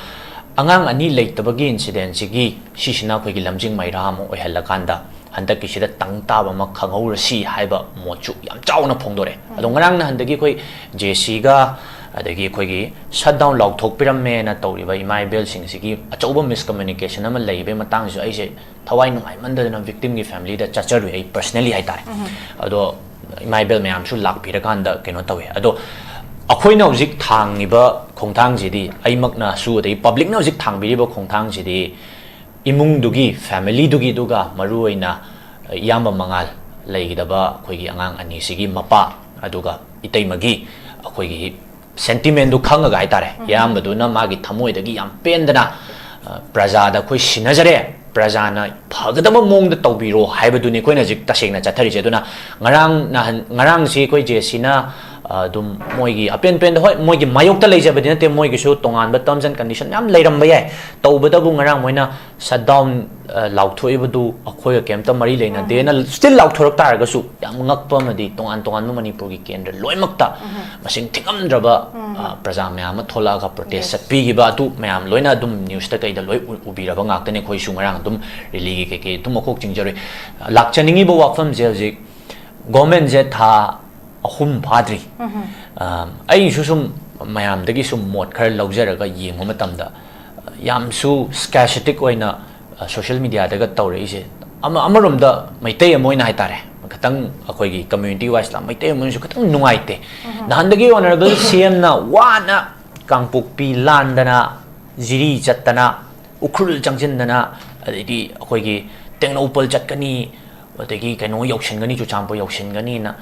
ꯑꯉꯥꯡ ꯑꯅꯤ ꯂꯩꯇꯕꯒꯤ incidentꯁꯤꯒꯤ, ꯁꯤꯁꯤꯅ ꯑꯩꯈꯣꯏꯒꯤ ꯂꯝꯖꯤꯡ ꯃꯩꯔꯥ ꯑꯃ ꯑꯣꯏꯍꯜꯂꯀꯥꯟꯗ ꯍꯟꯗꯛꯀꯤꯁꯤꯗ ꯇꯪ ꯇꯥꯕ ꯑꯃ ꯈꯪꯍꯧꯔꯁꯤ" ꯍꯥꯏꯕ ꯃꯣꯠꯁꯨ ꯌꯥꯝ ꯆꯥꯎꯅ ꯐꯣꯡꯗꯣꯔꯛꯑꯦ꯫ ꯑꯗꯣ ꯉꯔꯥꯡ ꯅꯍꯥꯟꯗꯒꯤ ꯑꯩꯈꯣꯏ JACꯒ, ꯑꯗꯒꯤ ꯑꯩꯈꯣꯏꯒꯤ shutdown ꯂꯥꯎꯊꯣꯛꯄꯤꯔꯝꯃꯦꯅ ꯇꯧꯔꯤꯕ ꯏꯃꯥ ꯏꯕꯦꯜꯁꯤꯡꯁꯤꯒꯤ ꯑꯆꯧꯕ miscommunication ꯑꯃ ꯂꯩꯕꯒꯤ ꯃꯇꯥꯡꯁꯤꯁꯨ ꯑꯩꯁꯦ ꯊꯋꯥꯏ ꯅꯨꯡꯉꯥꯏꯃꯟꯗꯗꯅ victimꯒꯤ familyꯗ ꯆꯠꯆꯔꯨꯏ ꯑꯩ personally ꯍꯥꯏꯇꯥꯔꯦ꯫ ꯑꯗꯣ ꯏꯃꯥ ꯏꯕꯦꯜ ꯃꯌꯥꯝꯁꯨ ꯂꯥꯛꯄꯤꯔꯀꯥꯟꯗ ꯀꯩꯅꯣ ꯇꯧꯋꯦ꯫ ꯑꯗꯣ ꯑꯩꯈꯣꯏꯅ ꯍꯧꯖꯤꯛ ꯊꯥꯡꯉꯤꯕ ꯈꯣꯡꯊꯥꯡꯁꯤꯗꯤ, ꯑꯩꯃꯛꯅꯁꯨ ꯑꯗꯒꯤ ꯄꯕ꯭ꯂꯤꯛꯅ ꯍꯧꯖꯤꯛ ꯊꯥꯡꯕꯤꯔꯤꯕ ꯈꯣꯡꯊꯥꯡꯁꯤꯗꯤ, ꯏꯃꯨꯡꯗꯨꯒꯤ, ꯐꯦꯃꯤꯂꯤꯗꯨꯒꯤ, ꯑꯗꯨꯒ ꯃꯔꯨꯑꯣꯏꯅ ꯏꯌꯥꯝꯕ ꯃꯉꯥꯜ ꯂꯩꯈꯤꯗꯕ ꯑꯩꯈꯣꯏꯒꯤ ꯑꯉꯥꯡ ꯑꯅꯤꯁꯤꯒꯤ ꯃꯄꯥ ꯑꯗꯨꯒ ꯏꯇꯩꯃꯒꯤ ꯑꯩꯈꯣꯏꯒꯤ ꯁꯦꯟꯇꯤꯃꯦꯟꯗꯨ ꯈꯪꯉꯒ ꯍꯥꯏꯇꯥꯔꯦ, ꯏꯌꯥꯝꯕꯗꯨꯅ ꯃꯥꯒꯤ ꯊꯃꯣꯏꯗꯒꯤ ꯌꯥꯝ ꯄꯦꯟꯗꯅ, ꯑ, "ꯄ꯭ꯔꯖꯥꯗ ꯑꯩꯈꯣꯏ ꯁꯤꯟꯅꯖꯔꯦ, ꯄ꯭ꯔꯖꯥꯅ ꯐꯒꯗꯕ ꯃꯑꯣꯡꯗ ꯇꯧꯕꯤꯔꯣ" ꯍꯥꯏꯕꯗꯨꯅꯤ ꯑꯩꯈꯣꯏꯅ ꯍꯧꯖꯤꯛ ꯇꯁꯦꯡꯅ ꯆꯠꯊꯔꯤꯁꯦ꯫ ꯑꯗꯨꯅ ꯉꯔꯥꯡ ꯅꯍꯥꯟ, ꯉꯔꯥꯡꯁꯤ ꯑꯩꯈꯣꯏ ꯖꯦ ꯁꯤꯅ, ꯑ, ꯑꯗꯨꯝ ꯃꯣꯏꯒꯤ ꯑꯄꯦꯟ ꯄꯦꯟꯗ, ꯍꯣꯏ, ꯃꯣꯏꯒꯤ ꯃꯥꯌꯣꯛꯇ ꯂꯩꯖꯕꯗꯤ ꯅꯠꯇꯦ, ꯃꯣꯏꯒꯤꯁꯨ ꯇꯣꯉꯥꯟꯕ terms and condition ꯃꯌꯥꯝ ꯂꯩꯔꯝꯕ ꯌꯥꯏ꯫ ꯇꯧꯕꯇꯕꯨ ꯉꯔꯥꯡ ꯃꯣꯏꯅ shutdown, ꯑ, ꯂꯥꯎꯊꯣꯛꯏꯕꯗꯨ ꯑꯩꯈꯣꯏꯒ ꯀꯩꯝꯇ ꯃꯔꯤ ꯂꯩꯅꯗꯦꯅ still ꯂꯥꯎꯊꯣꯔꯛ ꯇꯥꯔꯒꯁꯨ, ꯌꯥꯝ ꯉꯛꯄ ꯑꯃꯗꯤ ꯇꯣꯉꯥꯟ ꯇꯣꯉꯥꯟꯕ ꯃꯅꯤꯄꯨꯔꯒꯤ ꯀꯦꯟꯗ꯭ꯔ ꯂꯣꯏꯅꯃꯛꯇ ꯃꯁꯤꯡ ꯊꯤꯉꯝꯗ꯭ꯔꯕ, ꯑ, ꯄ꯭ꯔꯖꯥ ꯃꯌꯥꯝ ꯑꯃ ꯊꯣꯛꯂꯛꯑꯒ protest ꯆꯠꯄꯤꯈꯤꯕ ꯑꯗꯨ ꯃꯌꯥꯝ ꯂꯣꯏꯅ ꯑꯗꯨꯝ news ꯇ ꯀꯩꯗ ꯂꯣꯏ ꯎ-, ꯎꯕꯤꯔꯕ ꯉꯥꯛꯇꯅꯤ꯫ ꯑꯩꯈꯣꯏꯁꯨ ꯉꯔꯥꯡ ꯑꯗꯨꯝ rally ꯒꯤ ꯀꯩꯀꯩ ꯑꯗꯨꯝ ꯃꯀꯣꯛ ꯆꯤꯡꯖꯔꯨꯏ꯫ ꯂꯥꯛꯆꯅꯤꯡꯉꯤꯕ ꯋꯥꯐꯝꯁꯦ ꯍꯧꯖꯤꯛ government ꯁꯦ ꯊꯥ ꯑꯍꯨꯝ ꯐꯥꯗ꯭ꯔꯤ꯫ ꯑ, ꯑꯩꯁꯨ ꯁꯨꯝ ꯃꯌꯥꯝꯗꯒꯤ ꯁꯨꯝ ꯃꯣꯠ ꯈꯔ ꯂꯧꯖꯔꯒ ꯌꯦꯡꯕ ꯃꯇꯝꯗ, ꯌꯥꯝꯁꯨ scarcity ꯑꯣꯏꯅ, ꯑ, social media ꯗꯒ ꯇꯧꯔꯛꯏꯁꯦ, ꯑꯃ-, ꯑꯃꯔꯣꯝꯗ ꯃꯩꯇꯩ ꯑꯃ ꯑꯣꯏꯅ ꯍꯥꯏꯇꯥꯔꯦ, ꯈꯤꯇꯪ ꯑꯩꯈꯣꯏꯒꯤ community wise ꯂꯥ-, ꯃꯩꯇꯩ ꯑꯃ ꯑꯣꯏꯅꯁꯨ ꯈꯤꯇꯪ ꯅꯨꯡꯉꯥꯏꯇꯦ꯫ ꯅꯍꯥꯟꯗꯒꯤ Honourable C M ꯅ ꯋꯥꯅ ꯀꯥꯡꯄꯣꯛꯄꯤ ꯂꯥꯟꯗꯅ, ꯖꯤꯔꯤ ꯆꯠꯇꯅ, ꯎꯈ꯭ꯔꯨꯜ ꯆꯪꯁꯤꯟꯗꯅ, ꯑꯗꯩꯗꯤ ꯑꯩꯈꯣꯏꯒꯤ ꯇꯦꯡꯅꯧꯄꯜ ꯆꯠꯀꯅꯤ, ꯑꯗꯒꯤ ꯀꯩꯅꯣ ꯌꯧꯁꯤꯟꯒꯅꯤ, ꯆꯨꯔꯆꯥꯟꯄꯨꯔ ꯌꯧꯁꯤꯟꯒꯅꯤꯅ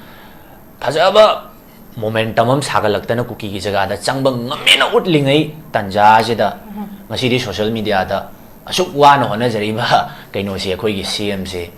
ꯐꯖꯕ momentum ꯑꯃ ꯁꯥꯒꯠꯂꯛꯇꯅ ꯀꯨꯀꯤꯒꯤ ꯖꯒꯥꯗ ꯆꯪꯕ ꯉꯝꯃꯦꯅ ꯎꯠꯂꯤꯉꯩ ꯇꯥꯟꯖꯥꯁꯤꯗ, ꯉꯁꯤꯗꯤ social media ꯗ ꯑꯁꯨꯛ ꯋꯥꯅ ꯍꯣꯠꯅꯖꯔꯤꯕ ꯀꯩꯅꯣꯁꯦ, ꯑꯩꯈꯣꯏꯒꯤ C M ꯁꯦ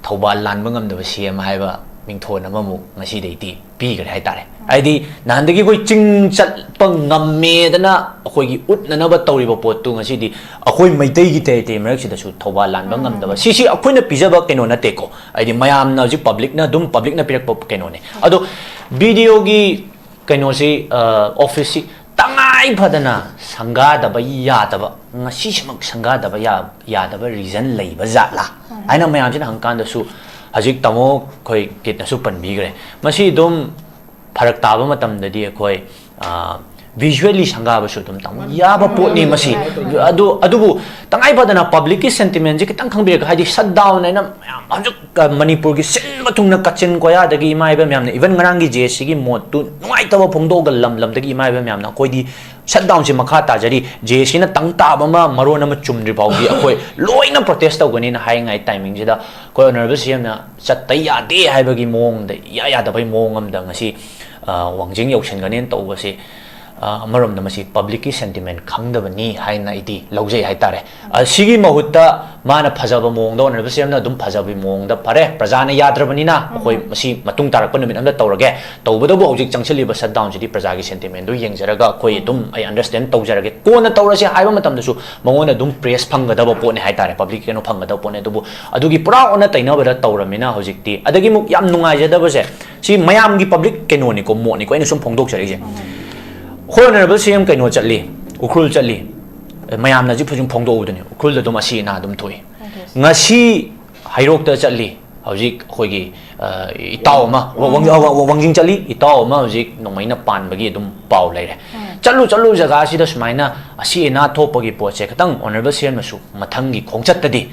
ꯊꯧꯕꯥꯜ ꯂꯥꯟꯕ ꯉꯝꯗꯕ C M ꯍꯥꯏꯕ ꯃꯤꯡꯊꯣꯟ ꯑꯃꯃꯨꯛ ꯉꯁꯤꯗꯩꯗꯤ ꯄꯤꯈ꯭ꯔꯦ ꯍꯥꯏꯇꯥꯔꯦ꯫ ꯍꯥꯏꯗꯤ ꯅꯍꯥꯟꯗꯒꯤ ꯑꯩꯈꯣꯏ ꯆꯤꯡ ꯆꯠꯄ ꯉꯝꯃꯦꯗꯅ ꯑꯩꯈꯣꯏꯒꯤ ꯎꯠꯅꯅꯕ ꯇꯧꯔꯤꯕ ꯄꯣꯠꯇꯨ ꯉꯁꯤꯗꯤ ꯑꯩꯈꯣꯏ ꯃꯩꯇꯩꯒꯤ ꯇꯦꯔꯤꯇꯣꯔꯤ ꯃꯔꯛꯁꯤꯗꯁꯨ ꯊꯧꯕꯥꯜ ꯂꯥꯟꯕ ꯉꯝꯗꯕ, ꯁꯤꯁꯤ ꯑꯩꯈꯣꯏꯅ ꯄꯤꯖꯕ ꯀꯩꯅꯣ ꯅꯠꯇꯦꯀꯣ꯫ ꯍꯥꯏꯗꯤ ꯃꯌꯥꯝꯅ ꯍꯧꯖꯤꯛ ꯄꯕ꯭ꯂꯤꯛꯅ ꯑꯗꯨꯝ, ꯄꯕ꯭ꯂꯤꯛꯅ ꯄꯤꯔꯛꯄ ꯀꯩꯅꯣꯅꯦ꯫ ꯑꯗꯣ B D O ꯒꯤ ꯀꯩꯅꯣꯁꯤ, ꯑ, office ꯁꯤ ꯇꯉꯥꯏ ꯐꯗꯅ ꯁꯪꯒꯥꯗꯕ ꯌꯥꯗꯕ, ꯉꯁꯤꯁꯤꯃꯛ ꯁꯪꯒꯥꯗꯕ ꯌꯥ-, ꯌꯥꯗꯕ reason ꯂꯩꯕ ꯖꯥꯠꯂꯥ ꯍꯥꯏꯅ ꯃꯌꯥꯝꯁꯤꯅ ꯍꯪꯀꯥꯟꯗꯁꯨ, ꯍꯧꯖꯤꯛ ꯇꯥꯃꯣ ꯑꯩꯈꯣꯏ ꯀꯤꯠꯅꯁꯨ ꯄꯟꯕꯤꯈ꯭ꯔꯦ, ꯃꯁꯤ ꯑꯗꯨꯝ ꯐꯔꯛ ꯇꯥꯕ ꯃꯇꯝꯗꯗꯤ ꯑꯩꯈꯣꯏ, ꯑ, Visually ꯁꯪꯒꯥꯕꯁꯨ ꯑꯗꯨꯝ ꯇꯧꯕ ꯌꯥꯕ ꯄꯣꯠꯅꯤ ꯃꯁꯤ꯫ ꯑꯗꯨ, ꯑꯗꯨꯕꯨ ꯇꯉꯥꯏ ꯐꯗꯅ publicꯀꯤ sentimentꯁꯦ ꯈꯤꯇꯪ ꯈꯪꯕꯤꯔꯒ, ꯍꯥꯏꯗꯤ shutdown ꯍꯥꯏꯅ ꯃꯌꯥꯝ ꯍꯧꯖꯤꯛ, ꯑ, ꯃꯅꯤꯄꯨꯔꯒꯤ ꯁꯤꯟꯕ ꯊꯨꯡꯅ ꯀꯥꯆꯤꯟ ꯀꯣꯌꯥꯗꯒꯤ ꯏꯃꯥ ꯏꯕꯦꯟ ꯃꯌꯥꯝꯅ, even ꯉꯔꯥꯡꯒꯤ JACꯒꯤ ꯃꯣꯠꯇꯨ ꯅꯨꯡꯉꯥꯏꯇꯕ ꯐꯣꯡꯗꯣꯛꯑꯒ ꯂꯝ ꯂꯝꯗꯒꯤ ꯏꯃꯥ ꯏꯕꯦꯟ ꯃꯌꯥꯝꯅ ꯑꯩꯈꯣꯏꯗꯤ shutdownꯁꯦ ꯃꯈꯥ ꯇꯥꯖꯔꯤ, JACꯅ ꯇꯪ ꯇꯥꯕ ꯑꯃ ꯃꯔꯣꯟ ꯑꯃ ꯆꯨꯝꯗ꯭ꯔꯤ ꯐꯥꯎꯗꯤ ꯑꯩꯈꯣꯏ ꯂꯣꯏꯅ protest ꯇꯧꯒꯅꯤꯅ ꯍꯥꯏꯔꯤꯉꯩ timingꯁꯤꯗ ꯑꯩꯈꯣꯏ Honourable CMꯅ ꯆꯠꯇ ꯌꯥꯗꯦ ꯍꯥꯏꯕꯒꯤ ꯃꯑꯣꯡꯗ, ꯏꯌꯥ ꯌꯥꯗꯕꯒꯤ ꯃꯑꯣꯡ ꯑꯃꯗ ꯉꯁꯤ, ꯑ, ꯋꯥꯡꯖꯤꯡ ꯌꯧꯁꯤꯟꯒꯅꯦꯅ ꯇꯧꯕꯁꯤ, ꯑ, ꯑꯃꯔꯣꯝꯗ ꯃꯁꯤ publicꯀꯤ sentiment ꯈꯪꯗꯕꯅꯤ ꯍꯥꯏꯅ ꯑꯩꯗꯤ ꯂꯧꯖꯩ ꯍꯥꯏꯇꯥꯔꯦ꯫ ꯑ, ꯁꯤꯒꯤ ꯃꯍꯨꯠꯇ ꯃꯥꯅ ꯐꯖꯕ ꯃꯑꯣꯡꯗ, Honourable CMꯅ ꯑꯗꯨꯝ ꯐꯖꯕꯒꯤ ꯃꯑꯣꯡꯗ, ꯐꯔꯦ, ꯄ꯭ꯔꯖꯥꯅ ꯌꯥꯗ꯭ꯔꯕꯅꯤꯅ ꯑꯩꯈꯣꯏ ꯃꯁꯤ ꯃꯇꯨꯡ ꯇꯥꯔꯛꯄ ꯅꯨꯃꯤꯠ ꯑꯃꯗ ꯇꯧꯔꯒꯦ, ꯇꯧꯕꯇꯕꯨ ꯍꯧꯖꯤꯛ ꯆꯪꯁꯤꯜꯂꯤꯕ shutdownꯁꯤꯗꯤ ꯄ꯭ꯔꯖꯥꯒꯤ sentimentꯗꯨ ꯌꯦꯡꯖꯔꯒ ꯑꯩꯈꯣꯏ ꯑꯗꯨꯝ, ꯑꯩ understand ꯇꯧꯖꯔꯒꯦ, ꯀꯣꯟꯅ ꯇꯧꯔꯁꯦ ꯍꯥꯏꯕ ꯃꯇꯝꯗꯁꯨ ꯃꯉꯣꯟꯗ ꯑꯗꯨꯝ press ꯐꯪꯒꯗꯕ ꯄꯣꯠꯅꯤ ꯍꯥꯏꯇꯥꯔꯦ, public ꯀꯩꯅꯣ ꯐꯪꯒꯗꯕ ꯄꯣꯠꯅꯤ꯫ ꯑꯗꯨꯕꯨ ꯑꯗꯨꯒꯤ ꯄꯨꯔꯥ ꯑꯣꯟꯅ ꯇꯩꯅꯕꯗ ꯇꯧꯔꯃꯤꯅ ꯍꯧꯖꯤꯛꯇꯤ, ꯑꯗꯒꯤ ꯑꯃꯨꯛ ꯌꯥꯝ ꯅꯨꯡꯉꯥꯏꯖꯗꯕꯁꯦ, ꯁꯤ ꯃꯌꯥꯝꯒꯤ public ꯀꯩꯅꯣꯅꯤꯀꯣ, ꯃꯣꯠꯅꯤꯀꯣ, ꯑꯩꯅ ꯁꯨꯝ ꯐꯣꯡꯗꯣꯛꯆꯔꯛꯏꯁꯦ꯫ ꯑꯩꯈꯣꯏ Honourable CM ꯀꯩꯅꯣ ꯆꯠꯂꯤ, ꯎꯈ꯭ꯔꯨꯜ ꯆꯠꯂꯤ, ꯃꯌꯥꯝꯅ ꯍꯧꯖꯤꯛ ꯐꯖꯅ ꯐꯣꯡꯗꯣꯛꯎꯕꯗꯨꯅꯤ, ꯎꯈ꯭ꯔꯨꯜꯗ ꯑꯗꯨꯝ ꯑꯁꯤ ꯑꯅꯥ ꯑꯗꯨꯝ ꯊꯣꯛꯏ꯫ ꯉꯁꯤ ꯍꯩꯔꯣꯛꯇ ꯆꯠꯂꯤ, ꯍꯧꯖꯤꯛ ꯑꯩꯈꯣꯏꯒꯤ, ꯑ, ꯏꯇꯥꯎ ꯑꯃ, ꯋꯥ-, ꯋꯥꯡ-, ꯋꯥ-, ꯋꯥꯡꯖꯤꯡ ꯆꯠꯂꯤ, ꯏꯇꯥꯎ ꯑꯃ ꯍꯧꯖꯤꯛ ꯅꯣꯡꯃꯩꯅ ꯄꯥꯟꯕꯒꯤ ꯑꯗꯨꯝ ꯄꯥꯎ ꯂꯩꯔꯦ꯫ ꯆꯠꯂꯨ ꯆꯠꯂꯨ ꯖꯒꯥꯁꯤꯗ ꯁꯨꯃꯥꯏꯅ ꯑꯁꯤ ꯑꯅꯥ ꯊꯣꯛꯄꯒꯤ ꯄꯣꯠꯁꯦ ꯈꯤꯇꯪ Honourable CMꯅꯁꯨ ꯃꯊꯪꯒꯤ ꯈꯣꯡꯆꯠꯇꯗꯤ,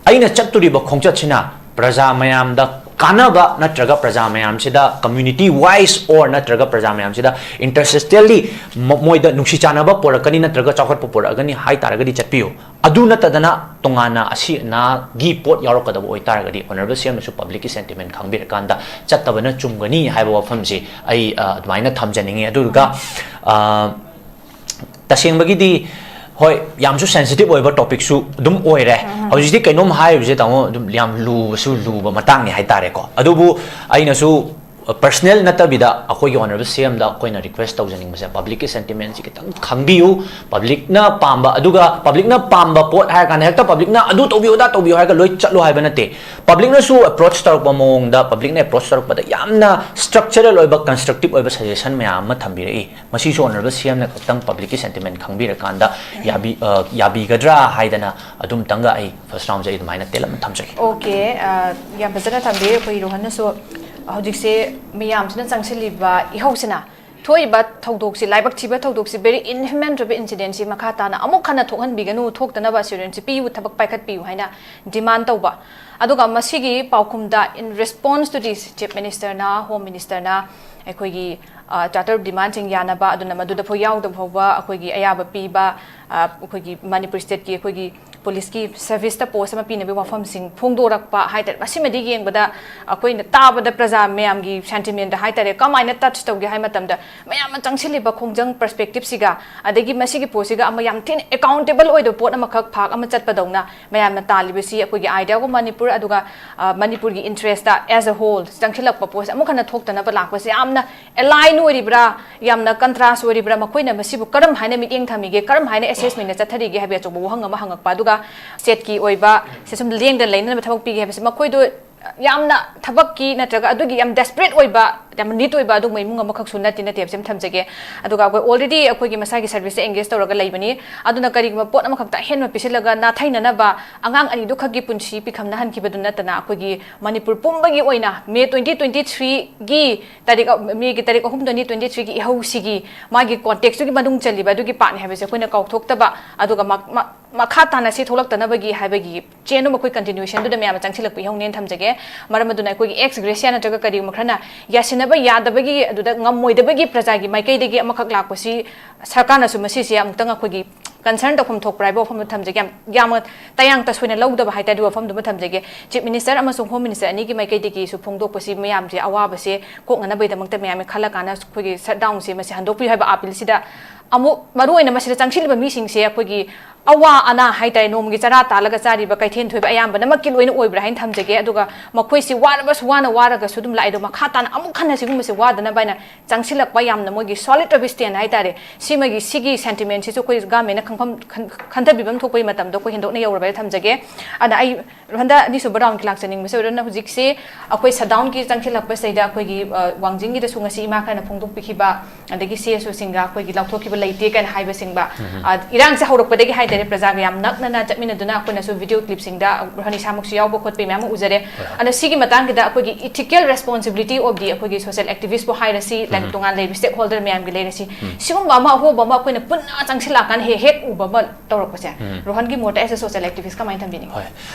ꯑꯩꯅ ꯆꯠꯇꯣꯔꯤꯕ ꯈꯣꯡꯆꯠꯁꯤꯅ ꯄ꯭ꯔꯖꯥ ꯃꯌꯥꯝꯗ ꯀꯥꯟꯅꯕ ꯅꯠꯇ꯭ꯔꯒ ꯄ꯭ꯔꯖꯥ ꯃꯌꯥꯝꯁꯤꯗ community wise or ꯅꯠꯇ꯭ꯔꯒ ꯄ꯭ꯔꯖꯥ ꯃꯌꯥꯝꯁꯤꯗ inter-socially ꯃ-, ꯃꯣꯏꯗ ꯅꯨꯡꯁꯤ ꯆꯥꯟꯅꯕ ꯄꯣꯔꯛꯀꯅꯤ ꯅꯠꯇ꯭ꯔꯒ ꯆꯥꯎꯈꯠꯄ ꯄꯣꯔꯛꯑꯒꯅꯤ ꯍꯥꯏ ꯇꯥꯔꯒꯗꯤ ꯆꯠꯄꯤꯌꯨ꯫ ꯑꯗꯨ ꯅꯠꯇꯗꯅ ꯇꯣꯉꯥꯟꯅ ꯑꯁꯤ ꯑꯅꯥꯒꯤ ꯄꯣꯠ ꯌꯥꯎꯔꯛꯀꯗꯕ ꯑꯣꯏꯇꯥꯔꯒꯗꯤ Honourable CMꯅꯁꯨ publicꯀꯤ sentiment ꯈꯪꯕꯤꯔꯀꯥꯟꯗ ꯆꯠꯇꯕꯅ ꯆꯨꯝꯒꯅꯤ ꯍꯥꯏꯕ ꯋꯥꯐꯝꯁꯤ ꯑꯩ, ꯑ, ꯑꯗꯨꯃꯥꯏꯅ ꯊꯝꯖꯅꯤꯡꯉꯤ꯫ ꯑꯗꯨꯗꯨꯒ, ꯑ, ꯇꯁꯦꯡꯕꯒꯤꯗꯤ, ꯍꯣꯏ, ꯌꯥꯝꯁꯨ sensitive ꯑꯣꯏꯕ topicꯁꯨ ꯑꯗꯨꯝ ꯑꯣꯏꯔꯦ꯫ ꯍꯧꯖꯤꯛꯇꯤ ꯀꯩꯅꯣꯝ ꯍꯥꯏꯔꯤꯕꯁꯦ, ꯇꯥꯃꯣ, ꯑꯗꯨꯝ ꯌꯥꯝ ꯂꯨꯕꯁꯨ ꯂꯨꯕ ꯃꯇꯥꯡꯅꯤ ꯍꯥꯏꯇꯥꯔꯦꯀꯣ꯫ ꯑꯗꯨꯕꯨ ꯑꯩꯅꯁꯨ personal ꯅꯠꯇꯕꯤꯗ ꯑꯩꯈꯣꯏꯒꯤ Honourable CMꯗ ꯑꯩꯈꯣꯏꯅ request ꯇꯧꯖꯅꯤꯡꯕꯁꯦ, publicꯀꯤ sentimentꯁꯤ ꯈꯤꯇꯪ ꯈꯪꯕꯤꯌꯨ꯫ Publicꯅ ꯄꯥꯝꯕ, ꯑꯗꯨꯒ publicꯅ ꯄꯥꯝꯕ ꯄꯣꯠ ꯍꯥꯏꯔ ꯀꯥꯟꯗ ꯍꯦꯛꯇ publicꯅ ꯑꯗꯨ ꯇꯧꯕꯤꯌꯨ, ꯑꯗꯥ ꯇꯧꯕꯤꯌꯨ ꯍꯥꯏꯔꯒ ꯂꯣꯏ ꯆꯠꯂꯨ ꯍꯥꯏꯕ ꯅꯠꯇꯦ꯫ Publicꯅꯁꯨ approach ꯇꯧꯔꯛꯄ ꯃꯑꯣꯡꯗ, publicꯅ approach ꯇꯧꯔꯛꯄꯗ ꯌꯥꯝꯅ structural ꯑꯣꯏꯕ, constructive ꯑꯣꯏꯕ suggestion ꯃꯌꯥꯝ ꯑꯃ ꯊꯝꯕꯤꯔꯛꯏ꯫ ꯃꯁꯤꯁꯨ Honourable CMꯅ ꯈꯛꯇꯪ publicꯀꯤ sentiment ꯈꯪꯕꯤꯔꯀꯥꯟꯗ ꯌꯥꯕꯤ-, ꯑ, ꯌꯥꯕꯤꯒꯗ꯭ꯔꯥ ꯍꯥꯏꯗꯅ ꯑꯗꯨꯝꯇꯪꯒ ꯑꯩ first roundꯁꯦ ꯑꯩ ꯑꯗꯨꯃꯥꯏꯅ ꯇꯦꯜꯂꯞꯅ ꯊꯝꯖꯒꯦ꯫ Okay, ꯑ, ꯌꯥꯝ ꯐꯖꯅ ꯊꯝꯕꯤꯔꯦ ꯑꯩꯈꯣꯏ ꯔꯣꯍꯟꯅꯁꯨ꯫ ꯍꯧꯖꯤꯛꯁꯦ ꯃꯌꯥꯝꯁꯤꯅ ꯆꯪꯁꯤꯜꯂꯤꯕ ꯏꯍꯧꯁꯤꯅ ꯊꯣꯛꯏꯕ ꯊꯧꯗꯣꯛꯁꯤ, ꯂꯥꯏꯕꯛ ꯊꯤꯕ ꯊꯧꯗꯣꯛꯁꯤ, very inhuman ꯑꯣꯏꯕ incident ꯁꯤ ꯃꯈꯥ ꯇꯥꯅ ꯑꯃꯨꯛ ꯍꯟꯅ ꯊꯣꯛꯍꯟꯕꯤꯒꯅꯨ, ꯊꯣꯛꯇꯅꯕ assurance ꯁꯤ ꯄꯤꯌꯨ, ꯊꯕꯛ ꯄꯥꯏꯈꯠꯄꯤꯌꯨ ꯍꯥꯏꯅ demand ꯇꯧꯕ꯫ ꯑꯗꯨꯒ ꯃꯁꯤꯒꯤ ꯄꯥꯎꯈꯨꯝꯗ, in response to this, Chief Minister ꯅ, Home Minister ꯅ ꯑꯩꯈꯣꯏꯒꯤ, ꯑ, Charter of Demand ꯁꯤꯡ ꯌꯥꯅꯕ, ꯑꯗꯨꯅ ꯃꯗꯨꯗ ꯐꯥꯎ ꯌꯥꯎꯗꯕ ꯐꯥꯎꯕ ꯑꯩꯈꯣꯏꯒꯤ ꯑꯌꯥꯕ ꯄꯤꯕ, ꯑ, ꯑꯩꯈꯣꯏꯒꯤ ꯃꯅꯤꯄꯨꯔ state ꯀꯤ ꯑꯩꯈꯣꯏꯒꯤ police ꯀꯤ service ꯇ post ꯑꯃ ꯄꯤꯅꯕꯒꯤ ꯋꯥꯐꯝꯁꯤꯡ ꯐꯣꯡꯗꯣꯔꯛꯄ ꯍꯥꯏꯇꯥꯔꯦ꯫ ꯃꯁꯤꯃꯗꯤ ꯌꯦꯡꯕꯗ ꯑꯩꯈꯣꯏꯅ ꯇꯥꯕꯗ ꯄ꯭ꯔꯖꯥ ꯃꯌꯥꯝꯒꯤ sentiment ꯍꯥꯏꯇꯥꯔꯦ, ꯀꯃꯥꯏꯅ touch ꯇꯧꯒꯦ ꯍꯥꯏ ꯃꯇꯝꯗ, ꯃꯌꯥꯝꯅ ꯆꯪꯁꯤꯜꯂꯤꯕ ꯈꯣꯡꯖꯪ perspective ꯁꯤꯒ, ꯑꯗꯒꯤ ꯃꯁꯤꯒꯤ ꯄꯣꯠꯁꯤꯒ ꯑꯃ ꯌꯥꯝ ꯊꯤꯅ accountable ꯑꯣꯏꯗꯕ ꯄꯣꯠ ꯑꯃꯈꯛ ꯐꯥꯛ ꯑꯃ ꯆꯠꯄꯗꯧꯅ, ꯃꯌꯥꯝꯅ ꯇꯥꯜꯂꯤꯕꯁꯤ ꯑꯩꯈꯣꯏꯒꯤ Idea of Manipur, ꯑꯗꯨꯒ, ꯑ, ꯃꯅꯤꯄꯨꯔꯒꯤ interest ꯇ as a whole ꯆꯪꯁꯤꯜꯂꯛꯄ ꯄꯣꯠꯁꯦ ꯑꯃꯨꯛ ꯍꯟꯅ ꯊꯣꯛꯇꯅꯕ ꯂꯥꯛꯄꯁꯦ ꯌꯥꯝꯅ align ꯑꯣꯏꯔꯤꯕ꯭ꯔꯥ, ꯌꯥꯝꯅ contrast ꯑꯣꯏꯔꯤꯕ꯭ꯔꯥ, ꯃꯈꯣꯏꯅ ꯃꯁꯤꯕꯨ ꯀꯔꯝ ꯍꯥꯏꯅ ꯃꯤꯠꯌꯦꯡ ꯊꯝꯃꯤꯒꯦ, ꯀꯔꯝ ꯍꯥꯏꯅ assessment ꯅ ꯆꯠꯊꯔꯤꯒꯦ ꯍꯥꯏꯕꯒꯤ ꯑꯆꯧꯕ ꯋꯥꯍꯪ ꯑꯃ ꯍꯪꯉꯛꯄ꯫ ꯑꯗꯨꯒ state ꯀꯤ ꯑꯣꯏꯕ ꯁꯦ ꯁꯨꯝ ꯂꯦꯡꯗꯅ ꯂꯩꯅꯅꯕ ꯊꯕꯛ ꯄꯤꯒꯦ ꯍꯥꯏꯕꯁꯦ ꯃꯈꯣꯏꯗꯣ ꯌꯥꯝꯅ ꯊꯕꯛꯀꯤ ꯅꯠꯇ꯭ꯔꯒ ꯑꯗꯨꯒꯤ ꯌꯥꯝ desperate ꯑꯣꯏꯕ, ꯌꯥꯝ need ꯑꯣꯏꯕ ꯑꯗꯨꯒꯨꯝꯕ ꯏꯃꯨꯡ ꯑꯃꯈꯛꯁꯨ ꯅꯠꯇꯦ, ꯅꯠꯇꯦ ꯍꯥꯏꯕꯁꯤ ꯑꯃ ꯊꯝꯖꯒꯦ꯫ ꯑꯗꯨꯒ ꯑꯩꯈꯣꯏ already ꯑꯩꯈꯣꯏꯒꯤ ꯃꯁꯥꯒꯤ service ꯇ engage ꯇꯧꯔꯒ ꯂꯩꯕꯅꯤ꯫ ꯑꯗꯨꯅ ꯀꯔꯤꯒꯨꯝꯕ ꯄꯣꯠ ꯑꯃꯈꯛꯇ ꯑꯍꯦꯟꯕ ꯄꯤꯁꯤꯜꯂꯒ ꯅꯥꯊꯩꯅꯅꯕ, ꯑꯉꯥꯡ ꯑꯅꯤꯗꯨ ꯈꯛꯀꯤ ꯄꯨꯟꯁꯤ ꯄꯤꯈꯝꯅꯍꯟꯈꯤꯕꯗꯨ ꯅꯠꯇꯅ, ꯑꯩꯈꯣꯏꯒꯤ ꯃꯅꯤꯄꯨꯔ ꯄꯨꯝꯕꯒꯤ ꯑꯣꯏꯅ May twenty twenty three ꯒꯤ ꯇꯥꯔꯤꯛ, May ꯒꯤ ꯇꯥꯔꯤꯛ ꯑꯍꯨꯝ, twenty twenty three ꯒꯤ ꯏꯍꯧꯁꯤꯒꯤ ꯃꯥꯒꯤ context ꯇꯨꯒꯤ ꯃꯅꯨꯡ ꯆꯜꯂꯤꯕ ꯑꯗꯨꯒꯤ part ꯅꯤ ꯍꯥꯏꯕꯁꯦ ꯑꯩꯈꯣꯏꯅ ꯀꯥꯎꯊꯣꯛꯇꯕ, ꯑꯗꯨꯒ ꯃ-, ꯃ-, ꯃꯈꯥ ꯇꯥꯅ ꯁꯤ ꯊꯣꯛꯂꯛꯇꯅꯕꯒꯤ ꯍꯥꯏꯕꯒꯤ chain ꯑꯃ ꯑꯩꯈꯣꯏ continuation ꯗꯨꯗ ꯃꯌꯥꯝꯅ ꯆꯪꯁꯤꯜꯂꯛꯄ ꯏꯍꯧꯅꯦꯅ ꯊꯝꯖꯒꯦ꯫ ꯃꯔꯝ ꯑꯗꯨꯅ ꯑꯩꯈꯣꯏꯒꯤ ex gratia ꯅꯠꯇ꯭ꯔꯒ ꯀꯔꯤꯒꯨꯝꯕ ꯈꯔꯅ ꯌꯥꯁꯤꯟꯅꯕ ꯌꯥꯗꯕꯒꯤ, ꯑꯗꯨꯗ ꯉꯝꯃꯣꯏꯗꯕꯒꯤ ꯄ꯭ꯔꯖꯥꯒꯤ ꯃꯥꯏꯀꯩꯗꯒꯤ ꯑꯃꯈꯛ ꯂꯥꯛꯄꯁꯤ ꯁꯔꯀꯥꯔꯅꯁꯨ ꯃꯁꯤꯁꯦ ꯑꯃꯨꯛꯇꯪ ꯑꯩꯈꯣꯏꯒꯤ concern ꯇꯧꯐꯝ ꯊꯣꯛꯄ꯭ꯔꯥ ꯍꯥꯏꯕ ꯋꯥꯐꯝꯗꯨ ꯊꯝꯖꯒꯦ꯫ ꯌꯥꯝ, ꯌꯥꯝꯅ ꯇꯌꯥꯡ ꯇꯁꯣꯏꯅ ꯂꯧꯗꯕ ꯍꯥꯏꯇꯥꯔꯦ, ꯑꯗꯨ ꯋꯥꯐꯝꯗꯨꯃ ꯊꯝꯖꯒꯦ꯫ Chief Minister ꯑꯃꯁꯨꯡ Home Minister ꯑꯅꯤꯒꯤ ꯃꯥꯏꯀꯩꯗꯒꯤꯁꯨ ꯐꯣꯡꯗꯣꯛꯄꯁꯤ ꯃꯌꯥꯝꯁꯦ ꯑꯋꯥꯕꯁꯦ ꯀꯣꯛꯅꯅꯕꯒꯤꯗꯃꯛꯇ ꯃꯌꯥꯝꯅ ꯈꯜꯂꯀꯥꯟꯗ ꯑꯩꯈꯣꯏꯒꯤ shutdown ꯁꯦ ꯃꯁꯤ ꯍꯟꯗꯣꯛꯄꯤꯌꯨ ꯍꯥꯏꯕ appeal ꯁꯤꯗ ꯑꯃꯨꯛ ꯃꯔꯨꯑꯣꯏꯅ ꯃꯁꯤꯗ ꯆꯪꯁꯤꯜꯂꯤꯕ ꯃꯤꯁꯤꯡꯁꯦ ꯑꯩꯈꯣꯏꯒꯤ ꯑꯋꯥ ꯑꯅꯥ ꯍꯥꯏꯇꯥꯔꯦ, ꯅꯣꯡꯃꯒꯤ ꯆꯔꯥ ꯇꯥꯜꯂꯒ ꯆꯥꯔꯤꯕ ꯀꯩꯊꯦꯜ ꯊꯣꯏꯕ ꯑꯌꯥꯝꯕꯅꯃꯛꯀꯤ ꯂꯣꯏꯅ ꯑꯣꯏꯕ꯭ꯔꯥ ꯍꯥꯏꯅ ꯊꯝꯖꯒꯦ꯫ ꯑꯗꯨꯒ ꯃꯈꯣꯏꯁꯤ ꯋꯥꯔꯕꯁꯨ ꯋꯥꯅ ꯋꯥꯔꯒꯁꯨ ꯑꯗꯨꯝ ꯂꯥꯛꯑꯦ, ꯑꯗꯣ ꯃꯈꯥ ꯇꯥꯅ ꯑꯃꯨꯛ ꯍꯟꯅ ꯁꯤꯒꯨꯝꯕꯁꯦ ꯋꯥꯗꯅꯕ ꯍꯥꯏꯅ ꯆꯪꯁꯤꯜꯂꯛꯄ ꯌꯥꯝꯅ ꯃꯣꯏꯒꯤ solid ꯑꯣꯏꯕ stand ꯍꯥꯏꯇꯥꯔꯦ, ꯁꯤꯃꯒꯤ, ꯁꯤꯒꯤ sentiment ꯁꯤꯁꯨ ꯑꯩꯈꯣꯏ government ꯅ ꯈꯪꯐꯝ, ꯈꯟ-, ꯈꯟꯊꯕꯤꯕꯝ ꯊꯣꯛꯄꯒꯤ ꯃꯇꯝꯗꯣ ꯑꯩꯈꯣꯏ ꯍꯦꯟꯗꯣꯛꯅ ꯌꯧꯔꯕ ꯍꯥꯏꯅ ꯊꯝꯖꯒꯦ꯫ ꯑꯗ ꯑꯩ ꯍꯟꯗꯛ ꯑꯅꯤꯁꯨꯕ round ꯀꯤ ꯂꯥꯛꯆꯅꯤꯡꯕꯁꯦ ꯑꯣꯏꯔꯒꯅ ꯍꯧꯖꯤꯛꯁꯤ ꯑꯩꯈꯣꯏ shutdown ꯒꯤ ꯆꯪꯁꯤꯜꯂꯛꯄꯁꯤꯗꯩꯗ ꯑꯩꯈꯣꯏꯒꯤ, ꯑ, ꯋꯥꯡꯖꯤꯡꯒꯤꯗꯁꯨ ꯉꯁꯤ ꯏꯃꯥ ꯈꯔꯅ ꯐꯣꯡꯗꯣꯛꯄꯤꯈꯤꯕ, ꯑꯗꯒꯤ C S O ꯁꯤꯡꯒ ꯑꯩꯈꯣꯏꯒꯤ ꯂꯥꯎꯊꯣꯛꯈꯤꯕ ꯂꯩꯇꯦ ꯀꯥꯏꯅ ꯍꯥꯏꯕꯁꯤꯡꯕ꯫ ꯑ, ꯏꯔꯥꯡꯁꯦ ꯍꯧꯔꯛꯄꯗꯒꯤ ꯍꯥꯏꯇꯥꯔꯦ, ꯄ꯭ꯔꯖꯥꯒ ꯌꯥꯝ ꯅꯛꯅꯅ ꯆꯠꯃꯤꯟꯅꯗꯨꯅ ꯑꯩꯈꯣꯏꯅꯁꯨ ꯚꯤꯗꯤꯑꯣ ꯀ꯭ꯂꯤꯞꯁꯤꯡꯗ ꯔꯣꯍꯟ ꯏꯁꯥꯃꯛꯁꯨ ꯌꯥꯎꯕ ꯈꯣꯠꯄ ꯃꯌꯥꯝ ꯑꯃ ꯎꯖꯔꯦ꯫ ꯑꯗꯣ ꯁꯤꯒꯤ ꯃꯇꯥꯡꯁꯤꯗ ꯑꯩꯈꯣꯏꯒꯤ ethical responsibility of the ꯑꯩꯈꯣꯏꯒꯤ social activist ꯄꯨ ꯍꯥꯏꯔꯁꯤ, ꯂꯥꯏꯔꯤꯛ ꯇꯣꯉꯥꯟ ꯂꯩꯕ stakeholder ꯃꯌꯥꯝꯒꯤ ꯂꯩꯔꯁꯤ, ꯁꯤꯒꯨꯝꯕ ꯑꯃ ꯑꯍꯣꯕ ꯑꯃ ꯑꯩꯈꯣꯏꯅ ꯄꯨꯟꯅ ꯆꯪꯁꯤꯜꯂꯛꯑꯀꯥꯟꯗ ꯍꯦꯛ ꯍꯦꯛ ꯎꯕ ꯑꯃ ꯇꯧꯔꯛꯄꯁꯦ, ꯔꯣꯍꯟꯒꯤ ꯃꯣꯠꯇ as a social activist ꯀꯃꯥꯏꯅ ꯊꯝꯕꯤꯅꯤꯡꯉꯤ? ꯍꯣꯏ꯫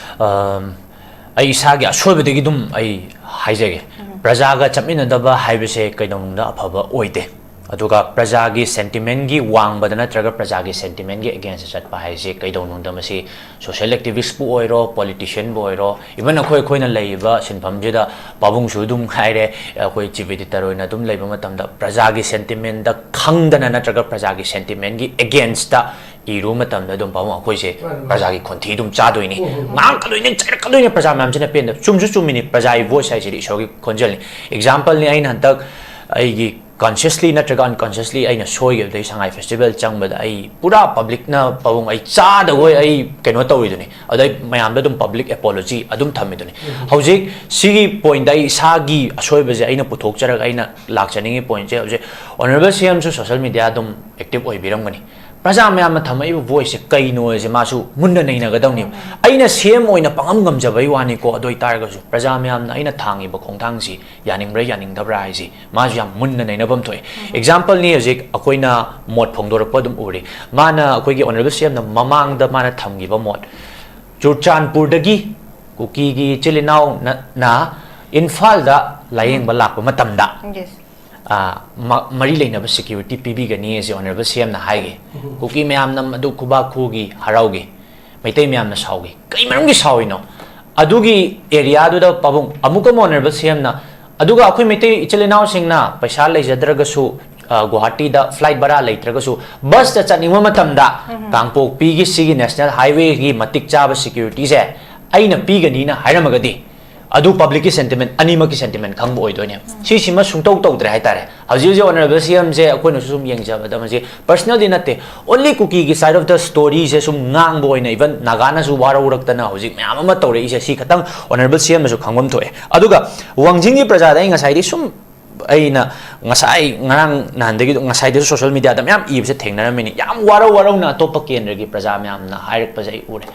ꯑꯝ, ꯑꯩ ꯏꯁꯥꯒꯤ ꯑꯁꯣꯏꯕꯗꯒꯤ ꯑꯗꯨꯝ ꯑꯩ ꯍꯥꯏꯖꯒꯦ꯫ ꯄ꯭ꯔꯖꯥꯒ ꯆꯠꯃꯤꯟꯅꯗꯕ ꯍꯥꯏꯕꯁꯦ ꯀꯩꯗꯧꯅꯨꯡꯗ ꯑꯐꯕ ꯑꯣꯏꯗꯦ꯫ ꯑꯗꯨꯒ ꯄ꯭ꯔꯖꯥꯒꯤ sentiment ꯀꯤ ꯋꯥꯡꯃꯗ ꯅꯠꯇ꯭ꯔꯒ ꯄ꯭ꯔꯖꯥꯒꯤ sentiment ꯀꯤ against ꯇ ꯆꯠꯄ ꯍꯥꯏꯁꯦ ꯀꯩꯗꯧꯅꯨꯡꯗ ꯃꯁꯤ social activist ꯄꯨ ꯑꯣꯏꯔꯣ, politician ꯕꯨ ꯑꯣꯏꯔꯣ, even ꯑꯩꯈꯣꯏ, ꯑꯩꯈꯣꯏꯅ ꯂꯩꯔꯤꯕ ꯁꯤꯟꯐꯝꯁꯤꯗ ꯄꯥꯕꯨꯡꯁꯨ ꯑꯗꯨꯝ ꯍꯥꯏꯔꯦ, ꯑꯩꯈꯣꯏ chief editor ꯑꯣꯏꯅ ꯑꯗꯨꯝ ꯂꯩꯕ ꯃꯇꯝꯗ ꯄ꯭ꯔꯖꯥꯒꯤ sentiment ꯈꯪꯗꯅ ꯅꯠꯇ꯭ꯔꯒ ꯄ꯭ꯔꯖꯥꯒꯤ sentiment ꯀꯤ against ꯇ ꯏꯔꯨꯕ ꯃꯇꯝꯗ ꯑꯗꯨꯝ ꯄꯥꯕꯨꯡ ꯑꯩꯈꯣꯏꯁꯦ ꯃꯥꯅꯤ, ꯃꯥꯅꯤ꯫ ꯄ꯭ꯔꯖꯥꯒꯤ ꯈꯣꯟꯊꯤ ꯑꯗꯨꯝ ꯆꯥꯗꯣꯏꯅꯤ, ꯎꯝ, ꯎꯝ, ꯎꯝ꯫ ꯉꯥꯡꯉꯛꯀꯗꯣꯏꯅꯤ, ꯆꯩꯔꯛꯀꯗꯣꯏꯅꯤ ꯄ꯭ꯔꯖꯥ ꯃꯌꯥꯝꯁꯤꯅ ꯄꯦꯟꯗꯕ꯫ ꯆꯨꯝꯁꯨ ꯆꯨꯝꯃꯤꯅꯤ, ꯄ꯭ꯔꯖꯥꯒꯤ voice ꯍꯥꯏꯁꯤꯗꯤ ꯏꯁꯣꯔꯒꯤ ꯈꯣꯟꯖꯦꯜꯅꯤ꯫ Example ꯅꯤ, ꯑꯩꯅ ꯍꯟꯗꯛ ꯑꯩꯒꯤ consciously ꯅꯠꯇ꯭ꯔꯒ unconsciously ꯑꯩꯅ ꯁꯣꯏꯈꯤꯕꯗ ꯑꯩ ꯁꯉꯥꯏ festival ꯆꯪꯕꯗ ꯑꯩ ꯄꯨꯔꯥ public ꯅ ꯄꯥꯕꯨꯡ ꯑꯩ ꯆꯥꯗꯈꯣꯏ ꯑꯩ ꯀꯩꯅꯣ ꯇꯧꯔꯤꯗꯨꯅꯤ꯫ ꯑꯗ ꯑꯩ ꯃꯌꯥꯝꯗ ꯑꯗꯨꯝ public apology ꯑꯗꯨꯝ ꯊꯝꯃꯤꯗꯨꯅꯤ꯫ ꯍꯧꯖꯤꯛ ꯁꯤꯒꯤ point ꯇ ꯑꯩ ꯏꯁꯥꯒꯤ ꯑꯁꯣꯏꯕꯁꯦ ꯑꯩꯅ ꯄꯨꯊꯣꯛꯆꯔꯒ ꯑꯩꯅ ꯂꯥꯛꯆꯅꯤꯡꯉꯤ point ꯁꯦ, ꯍꯧꯖꯤꯛ Honourable C M ꯁꯨ social media ꯑꯗꯨꯝ active ꯑꯣꯏꯕꯤꯔꯝꯒꯅꯤ꯫ ꯄ꯭ꯔꯖꯥ ꯃꯌꯥꯝꯅ ꯊꯝꯃꯛꯏꯕ voice ꯁꯦ ꯀꯩꯅꯣ ꯍꯥꯏꯁꯦ ꯃꯥꯁꯨ ꯃꯨꯟꯅ ꯅꯩꯅꯒꯗꯧꯅꯦꯕ꯫ ꯑꯩꯅ C M ꯑꯣꯏꯅ ꯄꯥꯡꯉꯝ ꯉꯝꯖꯕꯩ ꯋꯥꯅꯤꯀꯣ, ꯑꯗꯨ ꯑꯣꯏꯇꯥꯔꯒꯁꯨ ꯄ꯭ꯔꯖꯥ ꯃꯌꯥꯝꯅ ꯑꯩꯅ ꯊꯥꯡꯉꯤꯕ ꯈꯣꯡꯊꯥꯡꯁꯤ ꯌꯥꯅꯤꯡꯕ꯭ꯔꯥ ꯌꯥꯅꯤꯡꯗꯕ꯭ꯔꯥ ꯍꯥꯏꯁꯤ ꯃꯥꯁꯨ ꯌꯥꯝ ꯃꯨꯟꯅ ꯅꯩꯅꯐꯝ ꯊꯣꯛꯑꯦ꯫ Example ꯅꯤ, ꯍꯧꯖꯤꯛ ꯑꯩꯈꯣꯏꯅ ꯃꯣꯠ ꯐꯣꯡꯗꯣꯔꯛꯄ ꯑꯗꯨꯝ ꯎꯔꯤ꯫ ꯃꯥꯅ, ꯑꯩꯈꯣꯏꯒꯤ Honourable C M ꯅ ꯃꯃꯥꯡꯗ ꯃꯥꯅ ꯊꯝꯈꯤꯕ ꯃꯣꯠ, ꯆꯨꯔꯆꯥꯟꯄꯨꯔꯗꯒꯤ ꯀꯨꯀꯤꯒꯤ ꯏꯆꯤꯜ ꯏꯅꯥꯎꯅ, ꯅ ꯏꯝꯐꯥꯜꯗ ꯂꯥꯌꯦꯡꯕ ꯂꯥꯛꯄ ꯃꯇꯝꯗ, Yes꯫ ꯑ, ꯃ-, ꯃꯔꯤ ꯂꯩꯅꯕ security ꯄꯤꯕꯤꯒꯅꯤ ꯑꯁꯤ Honourable C M ꯅ ꯍꯥꯏꯈꯤ꯫ ꯀꯨꯀꯤ ꯃꯌꯥꯝꯅ ꯃꯗꯨ ꯈꯨꯕꯥꯛ ꯈꯨꯈꯤ, ꯍꯔꯥꯎꯈꯤ꯫ ꯃꯩꯇꯩ ꯃꯌꯥꯝꯅ ꯁꯥꯎꯈꯤ꯫ ꯀꯩ ꯃꯔꯝꯒꯤ ꯁꯥꯎꯔꯤꯅꯣ? ꯑꯗꯨꯒꯤ area ꯗꯨꯗ ꯄꯥꯕꯨꯡ ꯑꯃꯨꯛꯀ Honourable C M ꯅ, ꯑꯗꯨꯒ ꯑꯩꯈꯣꯏ ꯃꯩꯇꯩ ꯏꯆꯤꯜ ꯏꯅꯥꯎꯁꯤꯡꯅ ꯄꯩꯁꯥ ꯂꯩꯖꯗ꯭ꯔꯒꯁꯨ, ꯑ, ꯒꯨꯋꯥꯍꯥꯇꯤꯗ flight ꯚꯔꯥ ꯂꯩꯇ꯭ꯔꯒꯁꯨ bus ꯇ ꯆꯠꯅꯤꯡꯕ ꯃꯇꯝꯗ ꯀꯥꯡꯄꯣꯛꯄꯤꯒꯤ ꯁꯤꯒꯤ National Highway ꯒꯤ ꯃꯇꯤꯛ ꯆꯥꯕ security ꯁꯦ ꯑꯩꯅ ꯄꯤꯒꯅꯤꯅ ꯍꯥꯏꯔꯝꯃꯒꯗꯤ, ꯑꯗꯨ public ꯀꯤ sentiment, ꯑꯅꯤꯃꯛꯀꯤ sentiment ꯈꯪꯕ ꯑꯣꯏꯗꯣꯏꯅꯦꯕ꯫ ꯁꯤꯁꯤꯃ ꯁꯨꯡꯇꯧ ꯇꯧꯗ꯭ꯔꯦ ꯍꯥꯏꯇꯥꯔꯦ꯫ ꯍꯧꯖꯤꯛ ꯍꯧꯖꯤꯛ Honourable C M ꯁꯦ ꯑꯩꯈꯣꯏꯅꯁꯨ ꯁꯨꯝ ꯌꯦꯡꯖꯕꯗ, ꯃꯁꯤ personally ꯅꯠꯇꯦ, only ꯀꯨꯀꯤꯒꯤ side of the story ꯁꯦ ꯁꯨꯝ ꯉꯥꯡꯕ ꯑꯣꯏꯅ even ꯅꯥꯒꯥꯅꯁꯨ ꯋꯥꯔꯧꯔꯛꯇꯅ ꯍꯧꯖꯤꯛ ꯃꯌꯥꯝ ꯑꯃ ꯇꯧꯔꯛꯏꯁꯦ, ꯁꯤ ꯈꯇꯪ Honourable C M ꯅꯁꯨ ꯈꯪꯐꯝ ꯊꯣꯛꯑꯦ꯫ ꯑꯗꯨꯒ ꯋꯥꯡꯖꯤꯡꯒꯤ ꯄ꯭ꯔꯖꯥꯗ ꯑꯩ ꯉꯁꯥꯏꯗꯤ ꯁꯨꯝ ꯑꯩꯅ ꯉꯁꯥꯏ, ꯉꯔꯥꯡ ꯅꯍꯥꯟꯗꯒꯤ, ꯉꯁꯥꯏꯗꯁꯨ social media ꯗ ꯃꯌꯥꯝ ꯏꯕꯁꯦ ꯊꯦꯡꯅꯔꯝꯃꯤꯅꯤ꯫ ꯌꯥꯝ ꯋꯥꯔꯧ ꯋꯥꯔꯧꯅ ꯑꯇꯣꯞꯄ ꯀꯦꯟꯗ꯭ꯔꯒꯤ ꯄ꯭ꯔꯖꯥ ꯃꯌꯥꯝꯅ ꯍꯥꯏꯔꯛꯄꯁꯦ ꯑꯩ ꯎꯔꯦ꯫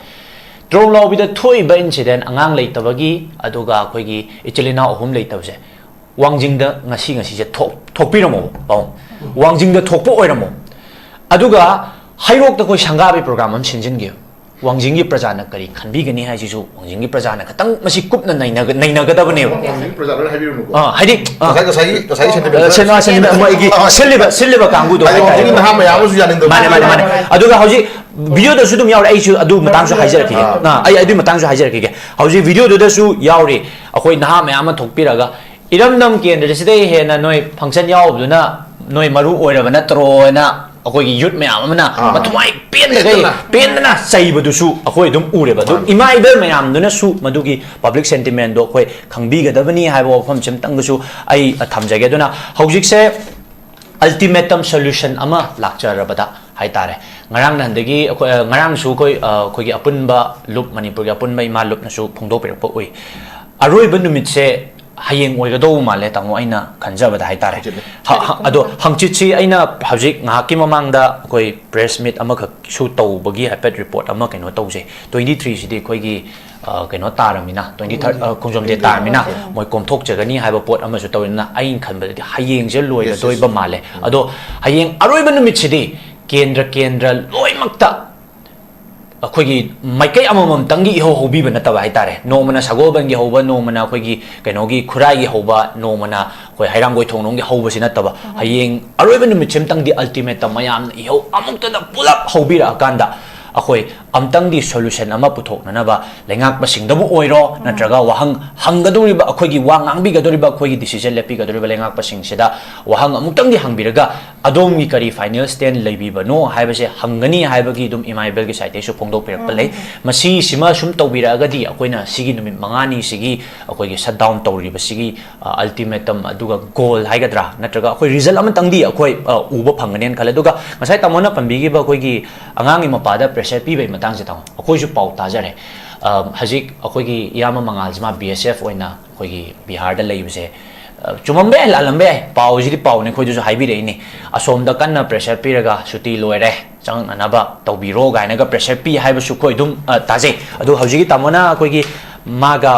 ꯇ꯭ꯔꯣꯡꯂꯥꯎꯕꯤꯗ ꯊꯣꯛꯏꯕ incident, ꯑꯉꯥꯡ ꯂꯩꯇꯕꯒꯤ, ꯑꯗꯨꯒ ꯑꯩꯈꯣꯏꯒꯤ ꯏꯆꯤꯜ ꯏꯅꯥꯎ ꯑꯍꯨꯝ ꯂꯩꯇꯕꯁꯦ, ꯋꯥꯡꯖꯤꯡꯗ ꯉꯁꯤ, ꯉꯁꯤꯁꯦ ꯊꯣꯛ-, ꯊꯣꯛꯄꯤꯔꯝꯃꯣꯕ, ꯄꯥꯕꯨꯡ꯫ ꯋꯥꯡꯖꯤꯡꯗ ꯊꯣꯛꯄ ꯑꯣꯏꯔꯝꯃꯣ꯫ ꯑꯗꯨꯒ ꯍꯩꯔꯣꯛꯇ ꯑꯩꯈꯣꯏ ꯁꯪꯒꯥꯕꯒꯤ program ꯑꯃ ꯁꯤꯟꯖꯤꯟꯒꯦ꯫ ꯋꯥꯡꯖꯤꯡꯒꯤ ꯄ꯭ꯔꯖꯥꯅ ꯀꯔꯤ ꯈꯟꯕꯤꯒꯅꯤ ꯍꯥꯏꯁꯤꯁꯨ ꯋꯥꯡꯖꯤꯡꯒꯤ ꯄ꯭ꯔꯖꯥꯅ ꯈꯇꯪ ꯃꯁꯤ ꯀꯨꯞꯅ ꯅꯩꯅꯒ-, ꯅꯩꯅꯒꯗꯕꯅꯦꯕ꯫ ꯋꯥꯡꯖꯤꯡꯒꯤ ꯄ꯭ꯔꯖꯥ ꯂꯣꯏꯅ ꯍꯥꯏꯕꯤꯔꯨꯅꯨꯀꯣ꯫ ꯑꯥ, ꯍꯥꯏꯗꯤ, ꯑꯥ, ꯉꯁꯥꯏ, ꯉꯁꯥꯏꯒꯤ, ꯉꯁꯥꯏꯒꯤ sentiment ꯑꯥ, ꯁꯦꯟ-, ꯑꯥ, sꯦꯟ-, ꯃꯣꯏꯒꯤ ꯁꯤꯜꯂꯤꯕ, ꯁꯤꯜꯂꯤꯕ ꯀꯥꯡꯕꯨꯗꯣ ꯍꯥꯏꯗꯤ ꯍꯥꯏꯇꯥꯔꯦ꯫ ꯋꯥꯡꯖꯤꯡꯒꯤ ꯅꯍꯥ ꯃꯌꯥꯝ ꯑꯃꯁꯨ ꯌꯥꯅꯤꯡꯗꯕ ꯃꯥꯅꯦ, ꯃꯥꯅꯦ, ꯍꯥꯏꯇꯥꯔꯦ꯫ ꯃꯥꯅꯦ꯫ ꯑꯗꯨꯒ ꯍꯧꯖꯤꯛ video ꯗꯁꯨ ꯑꯗꯨꯝ ꯌꯥꯎꯔꯦ, ꯑꯩꯁꯨ ꯑꯗꯨ ꯃꯇꯥꯡꯁꯨ ꯍꯥꯏꯖꯔꯛꯈꯤꯒꯦ꯫ ꯑꯥ꯫ ꯑꯥ, ꯑꯩ ꯑꯗꯨꯒꯤ ꯃꯇꯥꯡꯁꯨ ꯍꯥꯏꯖꯔꯛꯈꯤꯒꯦ꯫ ꯍꯧꯖꯤꯛ video ꯗꯨꯗꯁꯨ ꯌꯥꯎꯔꯤ, ꯑꯩꯈꯣꯏ ꯅꯍꯥ ꯃꯌꯥꯝ ꯑꯃ ꯊꯣꯛꯄꯤꯔꯒ ꯏꯔꯝꯗꯝ ꯀꯦꯟꯗ꯭ꯔꯁꯤꯗꯩ ꯍꯦꯟꯅ ꯅꯣꯏ function ꯌꯥꯎꯕꯗꯨꯅ ꯅꯣꯏ ꯃꯔꯨ ꯑꯣꯏꯔꯕ ꯅꯠꯇ꯭ꯔꯣ ꯍꯥꯏꯅ ꯑꯩꯈꯣꯏꯒꯤ youth ꯃꯌꯥꯝ ꯑꯃꯅ ꯑꯥ꯫ ꯃꯊ꯭ꯋꯥꯏ ꯄꯦꯟꯗꯒꯩ, ꯄꯦꯟꯗꯅ꯫ ꯄꯦꯟꯗꯅ ꯆꯩꯕꯗꯨꯁꯨ ꯑꯩꯈꯣꯏ ꯑꯗꯨꯝ ꯎꯔꯦꯕ꯫ ꯑꯗꯨ ꯃꯥꯅꯤ꯫ ꯏꯃꯥ ꯏꯕꯦꯜ ꯃꯌꯥꯝꯗꯨꯅꯁꯨ ꯃꯗꯨꯒꯤ public sentiment ꯗꯣ ꯑꯩꯈꯣꯏ ꯈꯪꯕꯤꯒꯗꯕꯅꯤ ꯍꯥꯏꯕ ꯋꯥꯐꯝꯁꯤꯃꯇꯪꯒꯁꯨ ꯑꯩ ꯊꯝꯖꯒꯦ꯫ ꯑꯗꯨꯅ ꯍꯧꯖꯤꯛꯁꯦ ultimatum solution ꯑꯃ ꯂꯥꯛꯆꯔꯕꯗ ꯍꯥꯏꯇꯥꯔꯦ, ꯉꯔꯥꯡ ꯅꯍꯥꯟꯗꯒꯤ ꯑꯩꯈꯣꯏ, ꯑ, ꯉꯔꯥꯡꯁꯨ ꯑꯩꯈꯣꯏ, ꯑ, ꯑꯩꯈꯣꯏꯒꯤ ꯑꯄꯨꯟꯕ ꯂꯨꯞ, ꯃꯅꯤꯄꯨꯔꯒꯤ ꯑꯄꯨꯟꯕ ꯏꯃꯥ ꯂꯨꯞꯅꯁꯨ ꯐꯣꯡꯗꯣꯛꯄꯤꯔꯛꯄ ꯎꯏ꯫ ꯑꯔꯣꯏꯕ ꯅꯨꯃꯤꯠꯁꯦ ꯍꯌꯦꯡ ꯑꯣꯏꯒꯗꯧꯕ ꯃꯥꯜꯂꯦ, ꯇꯥꯃꯣ, ꯑꯩꯅ ꯈꯟꯖꯕꯗ ꯍꯥꯏꯇꯥꯔꯦ꯫ ꯍꯪꯆꯤꯠꯅꯦ꯫ ꯍ-, ꯍ-, ꯑꯗꯣ ꯍꯪꯆꯤꯠꯁꯤ ꯑꯩꯅ ꯍꯧꯖꯤꯛ ꯉꯥꯏꯍꯥꯛꯀꯤ ꯃꯃꯥꯡꯗ ꯑꯩꯈꯣꯏ press meet ꯑꯃꯈꯛꯁꯨ ꯇꯧꯕꯒꯤ ꯍꯥꯏꯐꯦꯠ report ꯑꯃ ꯀꯩꯅꯣ ꯇꯧꯖꯩ꯫ Twenty three ꯁꯤꯗꯤ ꯑꯩꯈꯣꯏꯒꯤ, ꯑ, ꯀꯩꯅꯣ ꯇꯥꯔꯝꯃꯤꯅ, twenty third, ꯑ, ꯈꯣꯡꯖꯣꯝ day ꯇꯥꯔꯝꯃꯤꯅ, ꯃꯣꯏ ꯀꯣꯝꯊꯣꯛꯆꯒꯅꯤ ꯍꯥꯏꯕ ꯄꯣꯠ ꯑꯃꯁꯨ ꯇꯧꯔꯤꯅ, ꯑꯩꯅ ꯈꯟꯕꯗꯗꯤ ꯍꯌꯦꯡꯁꯦ ꯂꯣꯏꯒꯗꯣꯏꯕ ꯃꯥꯜꯂꯦ꯫ ꯑꯗꯣ ꯍꯌꯦꯡ ꯑꯔꯣꯏꯕ ꯅꯨꯃꯤꯠꯁꯤꯗꯤ ꯀꯦꯟꯗ꯭ꯔ, ꯀꯦꯟꯗ꯭ꯔ ꯂꯣꯏꯅꯃꯛꯇ ꯑꯩꯈꯣꯏꯒꯤ ꯃꯥꯏꯀꯩ ꯑꯃꯃꯝꯇꯪꯒꯤ ꯏꯍꯧ ꯍꯧꯕꯤꯕ ꯅꯠꯇꯕ ꯍꯥꯏꯇꯥꯔꯦ꯫ ꯅꯣꯡꯃꯅ ꯁꯒꯣꯜꯕꯟꯒꯤ ꯍꯧꯕ, ꯅꯣꯡꯃꯅ ꯑꯩꯈꯣꯏꯒꯤ ꯀꯩꯅꯣꯒꯤ ꯈꯨꯔꯥꯏꯒꯤ ꯍꯧꯕ, ꯅꯣꯡꯃꯅ ꯑꯩꯈꯣꯏ ꯍꯩꯔꯥꯡꯒꯣꯏ ꯊꯣꯡꯂꯣꯝꯒꯤ ꯍꯧꯕꯁꯤ ꯅꯠꯇꯕ, ꯍꯌꯦꯡ ꯑꯔꯣꯏꯕ ꯅꯨꯃꯤꯠꯁꯤꯃꯇꯪꯗꯤ ultimatum ꯃꯌꯥꯝꯅ ꯏꯍꯧ ꯑꯃꯨꯛꯇꯗ ꯄꯨꯂꯞ ꯍꯧꯕꯤꯔꯛꯑꯀꯥꯟꯗ ꯑꯩꯈꯣꯏ ꯑꯝꯇꯪꯗꯤ solution ꯑꯃ ꯄꯨꯊꯣꯛꯅꯅꯕ ꯂꯩꯉꯥꯛꯄꯁꯤꯡꯗꯕꯨ ꯑꯣꯏꯔꯣ, ꯅꯠꯇ꯭ꯔꯒ ꯋꯥꯍꯪ ꯍꯪꯒꯗꯧꯔꯤꯕ, ꯑꯩꯈꯣꯏꯒꯤ ꯋꯥ ꯉꯥꯡꯕꯤꯒꯗꯧꯔꯤꯕ, ꯑꯩꯈꯣꯏꯒꯤ decision ꯂꯦꯞꯄꯤꯒꯗꯧꯔꯤꯕ ꯂꯩꯉꯥꯛꯄꯁꯤꯡꯁꯤꯗ ꯋꯥꯍꯪ ꯑꯃꯨꯛꯇꯪꯗꯤ ꯍꯪꯕꯤꯔꯒ, ꯑꯗꯣꯝꯒꯤ ꯀꯔꯤ final stand ꯂꯩꯕꯤꯕꯅꯣ ꯍꯥꯏꯕꯁꯦ ꯍꯪꯒꯅꯤ ꯍꯥꯏꯕꯒꯤ ꯑꯗꯨꯝ ꯏꯃꯥ ꯏꯕꯦꯜꯒꯤ side ꯇꯩꯁꯨ ꯐꯣꯡꯗꯣꯛꯄꯤꯔꯛꯄ ꯂꯩ꯫ ꯃꯁꯤꯁꯤꯃ ꯁꯨꯝ ꯇꯧꯕꯤꯔꯛꯑꯒꯗꯤ ꯑꯩꯈꯣꯏꯅ ꯁꯤꯒꯤ ꯅꯨꯃꯤꯠ ꯃꯉꯥꯅꯤꯁꯤꯒꯤ ꯑꯩꯈꯣꯏꯒꯤ shutdown ꯇꯧꯔꯤꯕꯁꯤꯒꯤ, ꯑ, ultimatum ꯑꯗꯨꯒ goal ꯍꯥꯏꯒꯗ꯭ꯔꯥ, ꯅꯠꯇ꯭ꯔꯒ ꯑꯩꯈꯣꯏ result ꯑꯃꯇꯪꯗꯤ ꯑꯩꯈꯣꯏ, ꯑ, ꯎꯕ ꯐꯪꯒꯅꯦꯅ ꯈꯜꯂꯦ꯫ ꯑꯗꯨꯒ ꯉꯁꯥꯏ ꯇꯥꯃꯣꯅ ꯄꯟꯕꯤꯈꯤꯕ ꯑꯩꯈꯣꯏꯒꯤ ꯑꯉꯥꯡꯒꯤ ꯃꯄꯥꯗ pressure ꯄꯤꯕꯒꯤ ꯃꯇꯥꯡꯁꯦ, ꯇꯥꯃꯣ, ꯑꯩꯈꯣꯏꯁꯨ ꯄꯥꯎ ꯇꯥꯖꯔꯦ꯫ ꯑ, ꯍꯧꯖꯤꯛ ꯑꯩꯈꯣꯏꯒꯤ ꯏꯌꯥꯝꯕ ꯃꯉꯥꯜꯁꯤꯃ B S F ꯑꯣꯏꯅ ꯑꯩꯈꯣꯏꯒꯤ ꯕꯤꯍꯥꯔꯗ ꯂꯩꯕꯁꯦ, ꯆꯨꯝꯃꯝꯕ ꯌꯥꯏ, ꯂꯥꯜꯂꯝꯕ ꯌꯥꯏ, ꯄꯥꯎꯁꯤꯗꯤ ꯄꯥꯎꯅꯤ, ꯑꯩꯈꯣꯏꯗꯁꯨ ꯍꯥꯏꯕꯤꯔꯛꯏꯅꯤ꯫ ꯑꯁꯣꯝꯗ ꯀꯟꯅ pressure ꯄꯤꯔꯒ ꯁꯨꯇꯤ ꯂꯣꯏꯔꯦ, ꯆꯪꯉꯛꯅꯅꯕ ꯇꯧꯕꯤꯔꯣ ꯀꯥꯏꯅꯒ pressure ꯄꯤ ꯍꯥꯏꯕꯁꯨ ꯑꯩꯈꯣꯏ ꯑꯗꯨꯝ ꯇꯥꯖꯩ꯫ ꯑꯗꯨ ꯍꯧꯖꯤꯛꯀꯤ ꯇꯥꯃꯣꯅ ꯑꯩꯈꯣꯏꯒꯤ ꯃꯥꯒ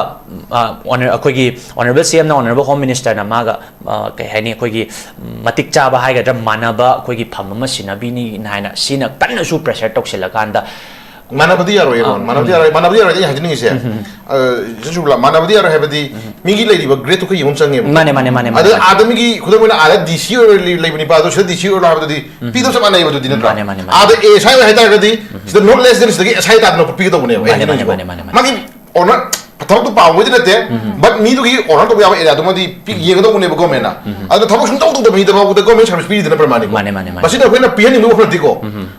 ꯑꯩꯈꯣꯏꯒꯤ Honourable C M ꯅ, Honourable Home Minister ꯅ ꯃꯥꯒ ꯀꯩ ꯍꯥꯏꯅꯤ, ꯑꯩꯈꯣꯏꯒꯤ ꯃꯇꯤꯛ ꯆꯥꯕ ꯍꯥꯏꯒꯗ꯭ꯔꯥ, ꯃꯥꯟꯅꯕ ꯑꯩꯈꯣꯏꯒꯤ ꯐꯝ ꯑꯃ ꯁꯤꯟꯅꯕꯤꯅꯤ ꯍꯥꯏꯅ ꯁꯤꯅ ꯀꯟꯅꯁꯨ pressure ꯇꯧꯁꯤꯜꯂꯀꯥꯟꯗ꯫ ꯃꯥꯟꯅꯕꯗꯤ ꯌꯥꯔꯣꯏ, ꯃꯥꯟꯅꯕꯗꯤ ꯌꯥꯔꯣꯏ꯫ ꯃꯥꯟꯅꯕꯗꯤ ꯌꯥꯔꯣꯏ, ꯑꯩꯅ ꯍꯥꯏꯖꯅꯤꯡꯉꯤꯁꯦ꯫ ꯃꯥꯟꯅꯕꯗꯤ ꯌꯥꯔꯣꯏ ꯍꯥꯏꯕꯗꯤ ꯃꯤꯒꯤ ꯂꯩꯔꯤꯕ grade ꯇꯨ ꯑꯩꯈꯣꯏ ꯌꯦꯡꯕ ꯆꯪꯉꯦꯕ꯫ ꯃꯥꯅꯦ, ꯃꯥꯅꯦ, ꯃꯥꯅꯦ, ꯃꯥꯅꯦ꯫ ꯑꯗ ꯑꯥꯗ ꯃꯤꯒꯤ ꯈꯨꯗꯝ ꯑꯣꯏꯅ ꯑꯥꯗ D C ꯑꯣꯏꯔ ꯂꯩ-, ꯂꯩꯕ ꯅꯤꯄꯥꯗꯣ ꯁꯤꯗ D C ꯑꯣꯏꯔꯣ ꯍꯥꯏꯕꯗꯨꯗꯤ ꯄꯤꯗꯕ ꯆꯞ ꯃꯥꯟꯅꯩꯕ ꯑꯗꯨꯗꯤ, ꯅꯠꯇ꯭ꯔꯥ? ꯃꯥꯅꯦ, ꯃꯥꯅꯦ, ꯃꯥꯅꯦ꯫ ꯑꯥꯗ A S I ꯑꯣꯏ ꯍꯥꯏꯇꯥꯔꯒꯗꯤ ꯁꯤꯗ not less than ꯁꯤꯗꯒꯤ S I ꯇꯥꯗꯅ ꯄꯤꯒꯗꯧꯕꯅꯦꯕ ꯑꯩ ꯃꯥꯅꯦ, ꯃꯥꯅꯦ, ꯍꯥꯏꯖꯅꯤꯡꯉꯤꯁꯦ꯫ ꯃꯥꯅꯦ, ꯃꯥꯅꯦ, ꯃꯥꯅꯦ꯫ ꯃꯥꯒꯤ honor ꯐꯊꯕꯛꯇꯣ ꯄꯥꯝꯕꯩꯗꯤ ꯅꯠꯇꯦ, but ꯃꯤꯗꯨꯒꯤ honor ꯇꯧꯕ ꯌꯥꯕ area ꯗꯨꯃꯗꯤ ꯄꯤ-, ꯌꯦꯡꯒꯗꯧꯕꯅꯦꯕ government ꯅ꯫ ꯑꯗꯨꯅ ꯊꯕꯛ ꯁꯨꯡꯇꯧ ꯇꯧꯗꯕ ꯃꯤꯗꯐꯥꯎꯗ government service ꯄꯤꯔꯤꯗꯅ ꯄ꯭ꯔꯃꯥꯅꯤꯀꯣ꯫ ꯃꯥꯅꯦ, ꯃꯥꯅꯦ, ꯃꯥꯅꯦ꯫ ꯃꯁꯤꯗ ꯑꯩꯈꯣꯏꯅ ꯄꯤꯍꯟꯅꯤꯡꯕ ꯋꯥꯈꯜ ꯅꯠꯇꯦꯀꯣ꯫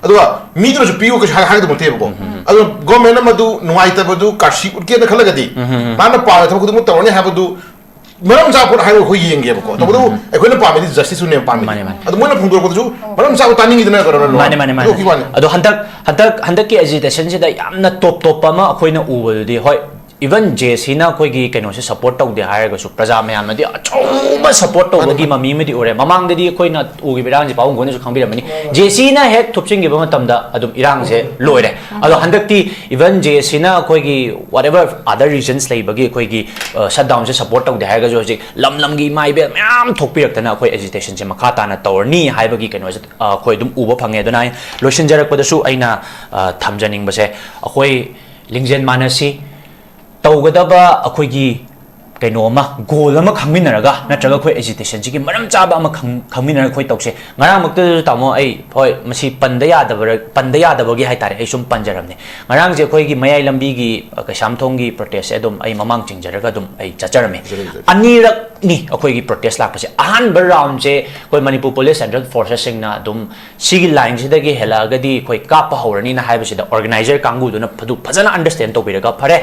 ꯑꯗꯨꯒ ꯃꯤꯗꯨꯅꯁꯨ ꯄꯤꯌꯨ ꯀꯩꯁꯨ ꯍꯥꯏ-, ꯍꯥꯏꯒꯗꯕ ꯅꯠꯇꯦꯕꯀꯣ꯫ ꯑꯗꯨꯅ government ꯅ ꯃꯗꯨ ꯅꯨꯡꯉꯥꯏꯇꯕꯗꯨ ꯀꯥꯔꯁꯤ ꯎꯠꯀꯦꯅ ꯈꯜꯂꯒꯗꯤ ꯃꯥꯅ ꯄꯥꯝꯕ ꯊꯕꯛ ꯈꯨꯗꯤꯡꯃꯛ ꯇꯧꯔꯅꯤ ꯍꯥꯏꯕꯗꯨ ꯃꯔꯝ ꯆꯥꯕ ꯄꯣꯠ ꯍꯥꯏꯕ ꯑꯩꯈꯣꯏ ꯌꯦꯡꯒꯦꯕꯀꯣ꯫ ꯇꯧꯕꯇꯕꯨ ꯑꯩꯈꯣꯏꯅ ꯄꯥꯝꯃꯤꯗꯤ justice ꯇꯨꯅꯦꯕ ꯄꯥꯝꯃꯤꯗꯤ꯫ ꯃꯥꯅꯦ, ꯃꯥꯅꯦ꯫ ꯑꯗꯨ ꯃꯣꯏꯅ ꯐꯣꯡꯗꯣꯔꯛꯄꯗꯨꯁꯨ ꯃꯔꯝ ꯆꯥꯕ ꯇꯥꯅꯤꯡꯉꯤꯗꯅ ꯀꯩꯅꯣ, ꯃꯥꯅꯦ, ꯃꯥꯅꯦ, ꯃꯥꯅꯦ꯫ ꯑꯗꯨꯒꯤ ꯋꯥꯅꯤ꯫ ꯑꯗꯣ ꯍꯟꯗꯛ, ꯍꯟꯗꯛ, ꯍꯟꯗꯛꯀꯤ agitation ꯁꯤꯗ ꯌꯥꯝꯅ top top ꯑꯃ ꯑꯩꯈꯣꯏꯅ ꯎꯕꯗꯨꯗꯤ, ꯍꯣꯏ, even J C ꯅ ꯑꯩꯈꯣꯏꯒꯤ ꯀꯩꯅꯣꯁꯦ support ꯇꯧꯗꯦ ꯍꯥꯏꯔꯒꯁꯨ, ꯄ꯭ꯔꯖꯥ ꯃꯌꯥꯝꯅꯗꯤ ꯑꯆꯧꯕ support ꯇꯧꯕꯒꯤ ꯃꯃꯤ ꯑꯃꯗꯤ ꯎꯔꯦ꯫ ꯃꯃꯥꯡꯗꯗꯤ ꯑꯩꯈꯣꯏꯅ ꯎꯈꯤꯕ ꯏꯔꯥꯡꯁꯦ ꯄꯥꯕꯨꯡ ꯈꯣꯏꯅꯁꯨ ꯈꯪꯕꯤꯔꯝꯃꯅꯤ, J C ꯅ ꯍꯦꯛ ꯊꯨꯞꯆꯤꯟꯈꯤꯕ ꯃꯇꯝꯗ ꯑꯗꯨꯝ ꯏꯔꯥꯡꯁꯦ ꯂꯣꯏꯔꯦ꯫ ꯑꯗꯣ ꯍꯟꯗꯛꯇꯤ even J C ꯅ ꯑꯩꯈꯣꯏꯒꯤ whatever other reasons ꯂꯩꯕꯒꯤ ꯑꯩꯈꯣꯏꯒꯤ shutdown ꯁꯦ support ꯇꯧꯗꯦ ꯍꯥꯏꯔꯒꯁꯨ, ꯍꯧꯖꯤꯛ ꯂꯝ ꯂꯝꯒꯤ ꯏꯃꯥ ꯏꯕꯦꯜ ꯃꯌꯥꯝ ꯊꯣꯛꯄꯤꯔꯛꯇꯅ ꯑꯩꯈꯣꯏ agitation ꯁꯦ ꯃꯈꯥ ꯇꯥꯅ ꯇꯧꯔꯅꯤ ꯍꯥꯏꯕꯒꯤ ꯀꯩꯅꯣꯁꯦ ꯑꯩꯈꯣꯏ ꯑꯗꯨꯝ ꯎꯕ ꯐꯪꯉꯦ꯫ ꯑꯗꯨꯅ ꯑꯩ ꯂꯣꯏꯁꯤꯟꯖꯔꯛꯄꯗꯁꯨ ꯑꯩꯅ ꯊꯝꯖꯅꯤꯡꯕꯁꯦ, ꯑꯩꯈꯣꯏ ꯂꯤꯡꯖꯦꯜ ꯃꯥꯟꯅꯁꯤ, ꯇꯧꯒꯗꯕ ꯑꯩꯈꯣꯏꯒꯤ ꯀꯩꯅꯣ ꯑꯃ, goal ꯑꯃ ꯈꯪꯃꯤꯟꯅꯔꯒ, ꯅꯠꯇ꯭ꯔꯒ ꯑꯩꯈꯣꯏ agitation ꯁꯤꯒꯤ ꯃꯔꯝ ꯆꯥꯕ ꯑꯃ ꯈꯪ-, ꯈꯪꯃꯤꯟꯅꯔꯒ ꯑꯩꯈꯣꯏ ꯇꯧꯁꯦ꯫ ꯉꯔꯥꯡꯃꯛꯇꯗꯁꯨ ꯇꯥꯃꯣ, ꯑꯩ, ꯍꯣꯏ, ꯃꯁꯤ ꯄꯟꯗ ꯌꯥꯗꯕ, ꯄꯟꯗ ꯌꯥꯗꯕꯒꯤ ꯍꯥꯏꯇꯥꯔꯦ, ꯑꯩ ꯁꯨꯝ ꯄꯟꯖꯔꯝꯅꯦ꯫ ꯉꯔꯥꯡꯁꯦ ꯑꯩꯈꯣꯏꯒꯤ ꯃꯌꯥꯏ ꯂꯝꯕꯤꯒꯤ, ꯑ, ꯀꯩꯁꯥꯝꯊꯣꯡꯒꯤ protest ꯁꯦ ꯑꯗꯨꯝ ꯑꯩ ꯃꯃꯥꯡ ꯆꯤꯡꯖꯔꯒ ꯑꯗꯨꯝ ꯑꯩ ꯆꯠꯆꯔꯝꯃꯦ꯫ ꯑꯅꯤꯔꯛꯅꯤ ꯑꯩꯈꯣꯏꯒꯤ protest ꯂꯥꯛꯄꯁꯦ꯫ ꯑꯍꯥꯟꯕ round ꯁꯦ ꯑꯩꯈꯣꯏ ꯃꯅꯤꯄꯨꯔ Police Central Forces ꯁꯤꯡꯅ ꯑꯗꯨꯝ ꯁꯤꯒꯤ line ꯁꯤꯗꯒꯤ ꯍꯦꯜꯂꯛꯑꯒꯗꯤ ꯑꯩꯈꯣꯏ ꯀꯥꯞꯄ ꯍꯧꯔꯅꯤꯅ ꯍꯥꯏꯕꯁꯤꯗ organizer ꯀꯥꯡꯕꯨꯗꯨꯅ ꯑꯗꯨ ꯐꯖꯅ understand ꯇꯧꯕꯤꯔꯒ, "ꯐꯔꯦ,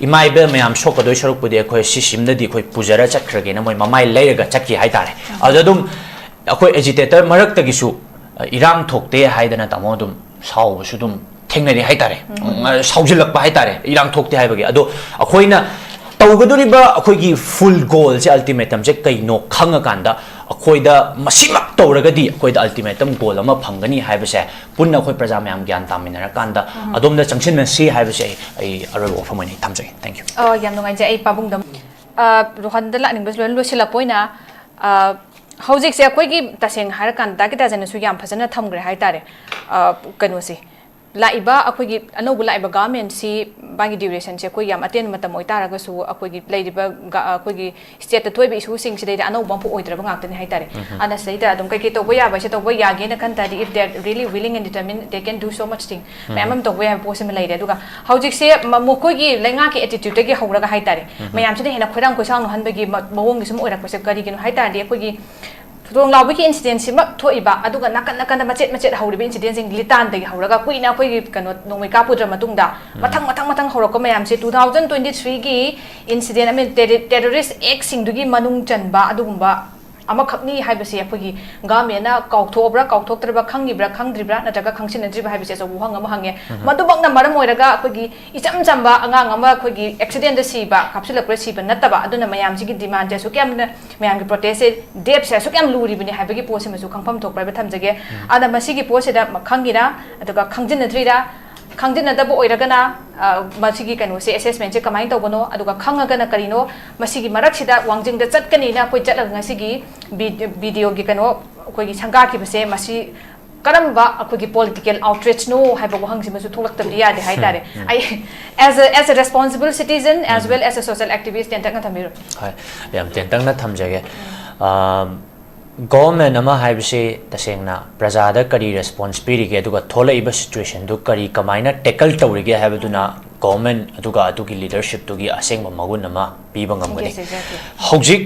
ꯏꯃꯥ ꯏꯕꯦꯜ ꯃꯌꯥꯝ ꯁꯣꯛꯀꯗꯣꯏ ꯁꯔꯨꯛꯄꯨꯗꯤ ꯑꯩꯈꯣꯏ ꯁꯤꯁꯤꯝꯗꯗꯤ ꯑꯩꯈꯣꯏ ꯄꯨꯖꯔ ꯆꯠꯈ꯭ꯔꯒꯦꯅ" ꯃꯣꯏ ꯃꯃꯥꯏ ꯂꯩꯔꯒ ꯆꯠꯈꯤ ꯍꯥꯏꯇꯥꯔꯦ꯫ ꯑꯗꯨꯗ ꯑꯗꯨꯝ ꯑꯩꯈꯣꯏ agitator ꯃꯔꯛꯇꯒꯤꯁꯨ, ꯑ, ꯏꯔꯥꯡ ꯊꯣꯛꯇꯦ ꯍꯥꯏꯗꯅ ꯇꯥꯃꯣ ꯑꯗꯨꯝ ꯁꯥꯎꯕꯁꯨ ꯑꯗꯨꯝ ꯊꯦꯡꯅꯔꯤ ꯍꯥꯏꯇꯥꯔꯦ꯫ ꯎꯝ, ꯁꯥꯎꯖꯤꯜꯂꯛꯄ ꯍꯥꯏꯇꯥꯔꯦ, ꯏꯔꯥꯡ ꯊꯣꯛꯇꯦ ꯍꯥꯏꯕꯒꯤ꯫ ꯑꯗꯣ ꯑꯩꯈꯣꯏꯅ ꯇꯧꯒꯗꯧꯔꯤꯕ ꯑꯩꯈꯣꯏꯒꯤ ꯐꯨꯜ ꯒꯣꯜꯁꯦ, ꯑꯜꯇꯤꯃꯦꯇꯝꯁꯦ ꯀꯩꯅꯣ ꯈꯪꯉꯀꯥꯟꯗ, ꯑꯩꯈꯣꯏꯗ ꯃꯁꯤꯃꯛ ꯇꯧꯔꯒꯗꯤ ꯑꯩꯈꯣꯏꯗ ꯑꯜꯇꯤꯃꯦꯇꯝ ꯒꯣꯜ ꯑꯃ ꯐꯪꯒꯅꯤ ꯍꯥꯏꯕꯁꯦ ꯄꯨꯟꯅ ꯑꯩꯈꯣꯏ ꯄ꯭ꯔꯖꯥ ꯃꯌꯥꯝ ꯒ꯭ꯌꯥꯟ ꯇꯥꯃꯤꯟꯅꯔꯀꯥꯟꯗ ꯑꯗꯣꯝꯗ ꯆꯪꯁꯤꯟꯅꯁꯤ ꯍꯥꯏꯕꯁꯦ ꯑꯩ, ꯑꯩ ꯑꯔꯣꯏꯕ ꯋꯥꯐꯝ ꯑꯣꯏꯅ ꯊꯝꯖꯒꯦ꯫ Thank you꯫ ꯑ, ꯌꯥꯝ ꯅꯨꯡꯉꯥꯏꯖꯩ꯫ ꯑꯩ ꯄꯥꯕꯨꯡꯗ, ꯑ, ꯔꯣꯍꯟꯗ ꯂꯥꯛꯅꯤꯡꯕꯁꯨ ꯂꯣꯏꯅ ꯂꯣꯏꯁꯤꯜꯂꯛꯄ ꯑꯣꯏꯅ, ꯑ, ꯍꯧꯖꯤꯛꯁꯦ ꯑꯩꯈꯣꯏꯒꯤ ꯇꯁꯦꯡꯅ ꯍꯥꯏꯔꯀꯥꯟꯗ ꯗꯥ ꯀꯤꯇꯥꯖꯟꯅꯁꯨ ꯌꯥꯝ ꯐꯖꯅ ꯊꯝꯈ꯭ꯔꯦ ꯍꯥꯏꯇꯥꯔꯦ꯫ ꯑ, ꯀꯩꯅꯣꯁꯦ, ꯂꯥꯛꯏꯕ ꯑꯩꯈꯣꯏꯒꯤ ꯑꯅꯧꯕ ꯂꯥꯛꯏꯕ ꯒꯚꯔꯟꯃꯦꯟꯁꯤ ꯃꯥꯒꯤ ꯗ꯭ꯌꯨꯔꯦꯁꯟꯁꯦ ꯑꯩꯈꯣꯏ ꯌꯥꯝ ꯑꯇꯦꯟꯕ ꯃꯇꯝ ꯑꯣꯏꯇꯥꯔꯒꯁꯨ ꯑꯩꯈꯣꯏꯒꯤ ꯂꯩꯔꯤꯕ ꯒ-, ꯑꯩꯈꯣꯏꯒꯤ ꯁ꯭ꯇꯦꯠꯇ ꯊꯣꯛꯏꯕ ꯏꯁꯨꯁꯤꯡꯁꯤꯗꯩꯗ ꯑꯅꯧꯕ ꯑꯃꯐꯥꯎ ꯑꯣꯏꯗ꯭ꯔꯕ ꯉꯥꯛꯇꯅꯤ ꯍꯥꯏꯇꯥꯔꯦ꯫ ꯑꯗꯨꯅ ꯁꯤꯗꯩꯗ ꯑꯗꯨꯝ ꯀꯩꯀꯩ ꯇꯧꯕ ꯌꯥꯕ ꯍꯥꯏꯁꯦ ꯇꯧꯕ ꯌꯥꯒꯦꯅ ꯈꯟ ꯇꯥꯔꯗꯤ, if they are really willing and determined, they can do so much thing. ꯃꯌꯥꯝ ꯑꯃ ꯇꯧꯕ ꯌꯥꯕ ꯄꯣꯠꯁꯤꯃ ꯂꯩꯔꯦ꯫ ꯑꯗꯨꯒ ꯍꯧꯖꯤꯛꯁꯦ ꯃ-, ꯃꯈꯣꯏꯒꯤ ꯂꯩꯉꯥꯛꯀꯤ ꯑꯦꯇꯤꯇ꯭ꯌꯨꯠꯇꯒꯤ ꯍꯧꯔꯒ ꯍꯥꯏꯇꯥꯔꯦ, ꯃꯌꯥꯝꯁꯤꯅ ꯍꯦꯟꯅ ꯈꯣꯏꯔꯥꯡ ꯈꯣꯏꯁꯥꯎꯅꯍꯟꯕꯒꯤ ꯃ-, ꯃꯑꯣꯡꯒꯤ ꯁꯨꯝ ꯑꯣꯏꯔꯛꯄꯁꯦ ꯀꯔꯤꯒꯤꯅꯣ ꯍꯥꯏ ꯇꯥꯔꯗꯤ, ꯑꯩꯈꯣꯏꯒꯤ ꯊꯣꯡ ꯂꯥꯎꯕꯒꯤ ꯏꯟꯁꯤꯗꯦꯟꯁꯤꯃꯛ ꯊꯣꯛꯏꯕ, ꯑꯗꯨꯒ ꯅꯥꯀꯟ ꯅꯥꯀꯟꯗ ꯃꯆꯦꯠ ꯃꯆꯦꯠ ꯍꯧꯔꯤꯕ ꯏꯟꯁꯤꯗꯦꯟꯁꯤꯡ ꯂꯤꯇꯥꯟꯗꯒꯤ ꯍꯧꯔꯒ ꯀꯨꯏꯅ ꯑꯩꯈꯣꯏꯒꯤ ꯀꯩꯅꯣ ꯅꯣꯡꯃꯩ ꯀꯥꯞꯄꯨꯗ꯭ꯔ ꯃꯇꯨꯡꯗ, ꯃꯊꯪ ꯃꯊꯪ ꯃꯊꯪ ꯍꯧꯔꯛꯄ ꯃꯌꯥꯝꯁꯦ, two thousand twenty three ꯒꯤ incident, I mean, terrorist act ꯁꯤꯡꯗꯨꯒꯤ ꯃꯅꯨꯡ ꯆꯟꯕ ꯑꯗꯨꯒꯨꯝꯕ ꯑꯃꯈꯛꯅꯤ ꯍꯥꯏꯕꯁꯤ ꯑꯩꯈꯣꯏꯒꯤ ꯒꯚꯔꯟꯃꯦꯟꯅ ꯀꯥꯎꯊꯣꯛꯑꯕ꯭ꯔꯥ, ꯀꯥꯎꯊꯣꯛꯇ꯭ꯔꯕ, ꯈꯪꯉꯤꯕ꯭ꯔꯥ, ꯈꯪꯗ꯭ꯔꯤꯕ꯭ꯔꯥ, ꯅꯠꯇ꯭ꯔꯒ ꯈꯪꯁꯤꯟꯅꯗ꯭ꯔꯤꯕ ꯍꯥꯏꯕꯁꯤ ꯑꯆꯧꯕ ꯋꯥꯍꯪ ꯑꯃ ꯍꯪꯉꯦ꯫ ꯃꯗꯨꯃꯛꯅ ꯃꯔꯝ ꯑꯣꯏꯔꯒ ꯑꯩꯈꯣꯏꯒꯤ ꯏꯆꯝ ꯆꯝꯕ ꯑꯉꯥꯡ ꯑꯃ ꯑꯩꯈꯣꯏꯒꯤ ꯑꯦꯛꯁꯤꯗꯦꯟꯗ ꯁꯤꯕ, ꯀꯥꯞꯁꯤꯜꯂꯛꯄꯗ ꯁꯤꯕ ꯅꯠꯇꯕ, ꯑꯗꯨꯅ ꯃꯌꯥꯝꯁꯤꯒꯤ ꯗꯤꯃꯥꯟꯁꯦ ꯑꯁꯨꯛ ꯌꯥꯝꯅ, ꯃꯌꯥꯝꯒꯤ ꯄ꯭ꯔꯣꯇꯦꯁꯁꯦ, ꯗꯦꯞꯁꯦ ꯑꯁꯨꯛ ꯌꯥꯝ ꯂꯨꯔꯤꯕꯅꯤ ꯍꯥꯏꯕꯒꯤ ꯄꯣꯠꯁꯤꯃꯁꯨ ꯈꯪꯐꯝ ꯊꯣꯛꯄ ꯍꯥꯏꯕ ꯊꯝꯖꯒꯦ꯫ ꯑꯗ ꯃꯁꯤꯒꯤ ꯄꯣꯠꯁꯤꯗ ꯈꯪꯉꯤꯔꯥ, ꯑꯗꯨꯒ ꯈꯪꯖꯤꯟꯅꯗ꯭ꯔꯤꯔꯥ, ꯈꯪꯖꯤꯟꯅꯗꯕ ꯑꯣꯏꯔꯒꯅ, ꯑ, ꯃꯁꯤꯒꯤ ꯀꯩꯅꯣꯁꯦ, ꯑꯦꯁꯦꯁꯃꯦꯟꯁꯦ ꯀꯃꯥꯏꯅ ꯇꯧꯕꯅꯣ, ꯑꯗꯨꯒ ꯈꯪꯉꯒꯅ ꯀꯔꯤꯅꯣ, ꯃꯁꯤꯒꯤ ꯃꯔꯛꯁꯤꯗ ꯋꯥꯡꯖꯤꯡꯗ ꯆꯠꯀꯅꯤꯅ ꯑꯩꯈꯣꯏ ꯆꯠꯂꯒ ꯉꯁꯤꯒꯤ ꯕꯤ-, ꯕꯤ ꯗꯤ ꯑꯣꯒꯤ ꯀꯩꯅꯣ ꯑꯩꯈꯣꯏꯒꯤ ꯁꯪꯒꯥꯈꯤꯕꯁꯦ, ꯃꯁꯤ ꯀꯔꯝꯕ ꯑꯩꯈꯣꯏꯒꯤ ꯄꯣꯂꯤꯇꯤꯀꯦꯜ ꯑꯥꯎꯠꯔꯦꯖꯅꯣ ꯍꯥꯏꯕ ꯋꯥꯍꯪꯁꯤꯃꯁꯨ ꯊꯣꯛꯂꯛꯇꯕꯗꯤ ꯌꯥꯗꯦ ꯍꯥꯏꯇꯥꯔꯦ꯫ ꯑꯩ as a, as a responsible citizen as well as a social activist ꯇꯦꯟꯇꯛꯅ ꯊꯝꯕꯤꯔꯣ꯫ ꯍꯣꯏ, ꯌꯥꯝ ꯇꯦꯟꯇꯛꯅ ꯊꯝꯖꯒꯦ꯫ ꯑꯝ, ꯒꯣꯚꯔꯟꯃꯦꯟ ꯑꯃ ꯍꯥꯏꯕꯁꯤ ꯇꯁꯦꯡꯅ ꯄ꯭ꯔꯖꯥꯗ ꯀꯔꯤ ꯔꯦꯁꯄꯣꯟꯁ ꯄꯤꯔꯤꯒꯦ, ꯑꯗꯨꯒ ꯊꯣꯛꯂꯛꯏꯕ ꯁꯤꯆꯨꯋꯦꯁꯟꯗꯨ ꯀꯔꯤ, ꯀꯃꯥꯏꯅ ꯇꯦꯀꯜ ꯇꯧꯔꯤꯒꯦ ꯍꯥꯏꯕꯗꯨꯅ ꯒꯣꯚꯔꯟꯃꯦꯟ ꯑꯗꯨꯒ ꯑꯗꯨꯒꯤ ꯂꯤꯗꯔꯁꯤꯞꯇꯨꯒꯤ ꯑꯁꯦꯡꯕ ꯃꯒꯨꯟ ꯑꯃ ꯄꯤꯕ ꯉꯝꯒꯅꯤ꯫ Yes, exactly. ꯍꯧꯖꯤꯛ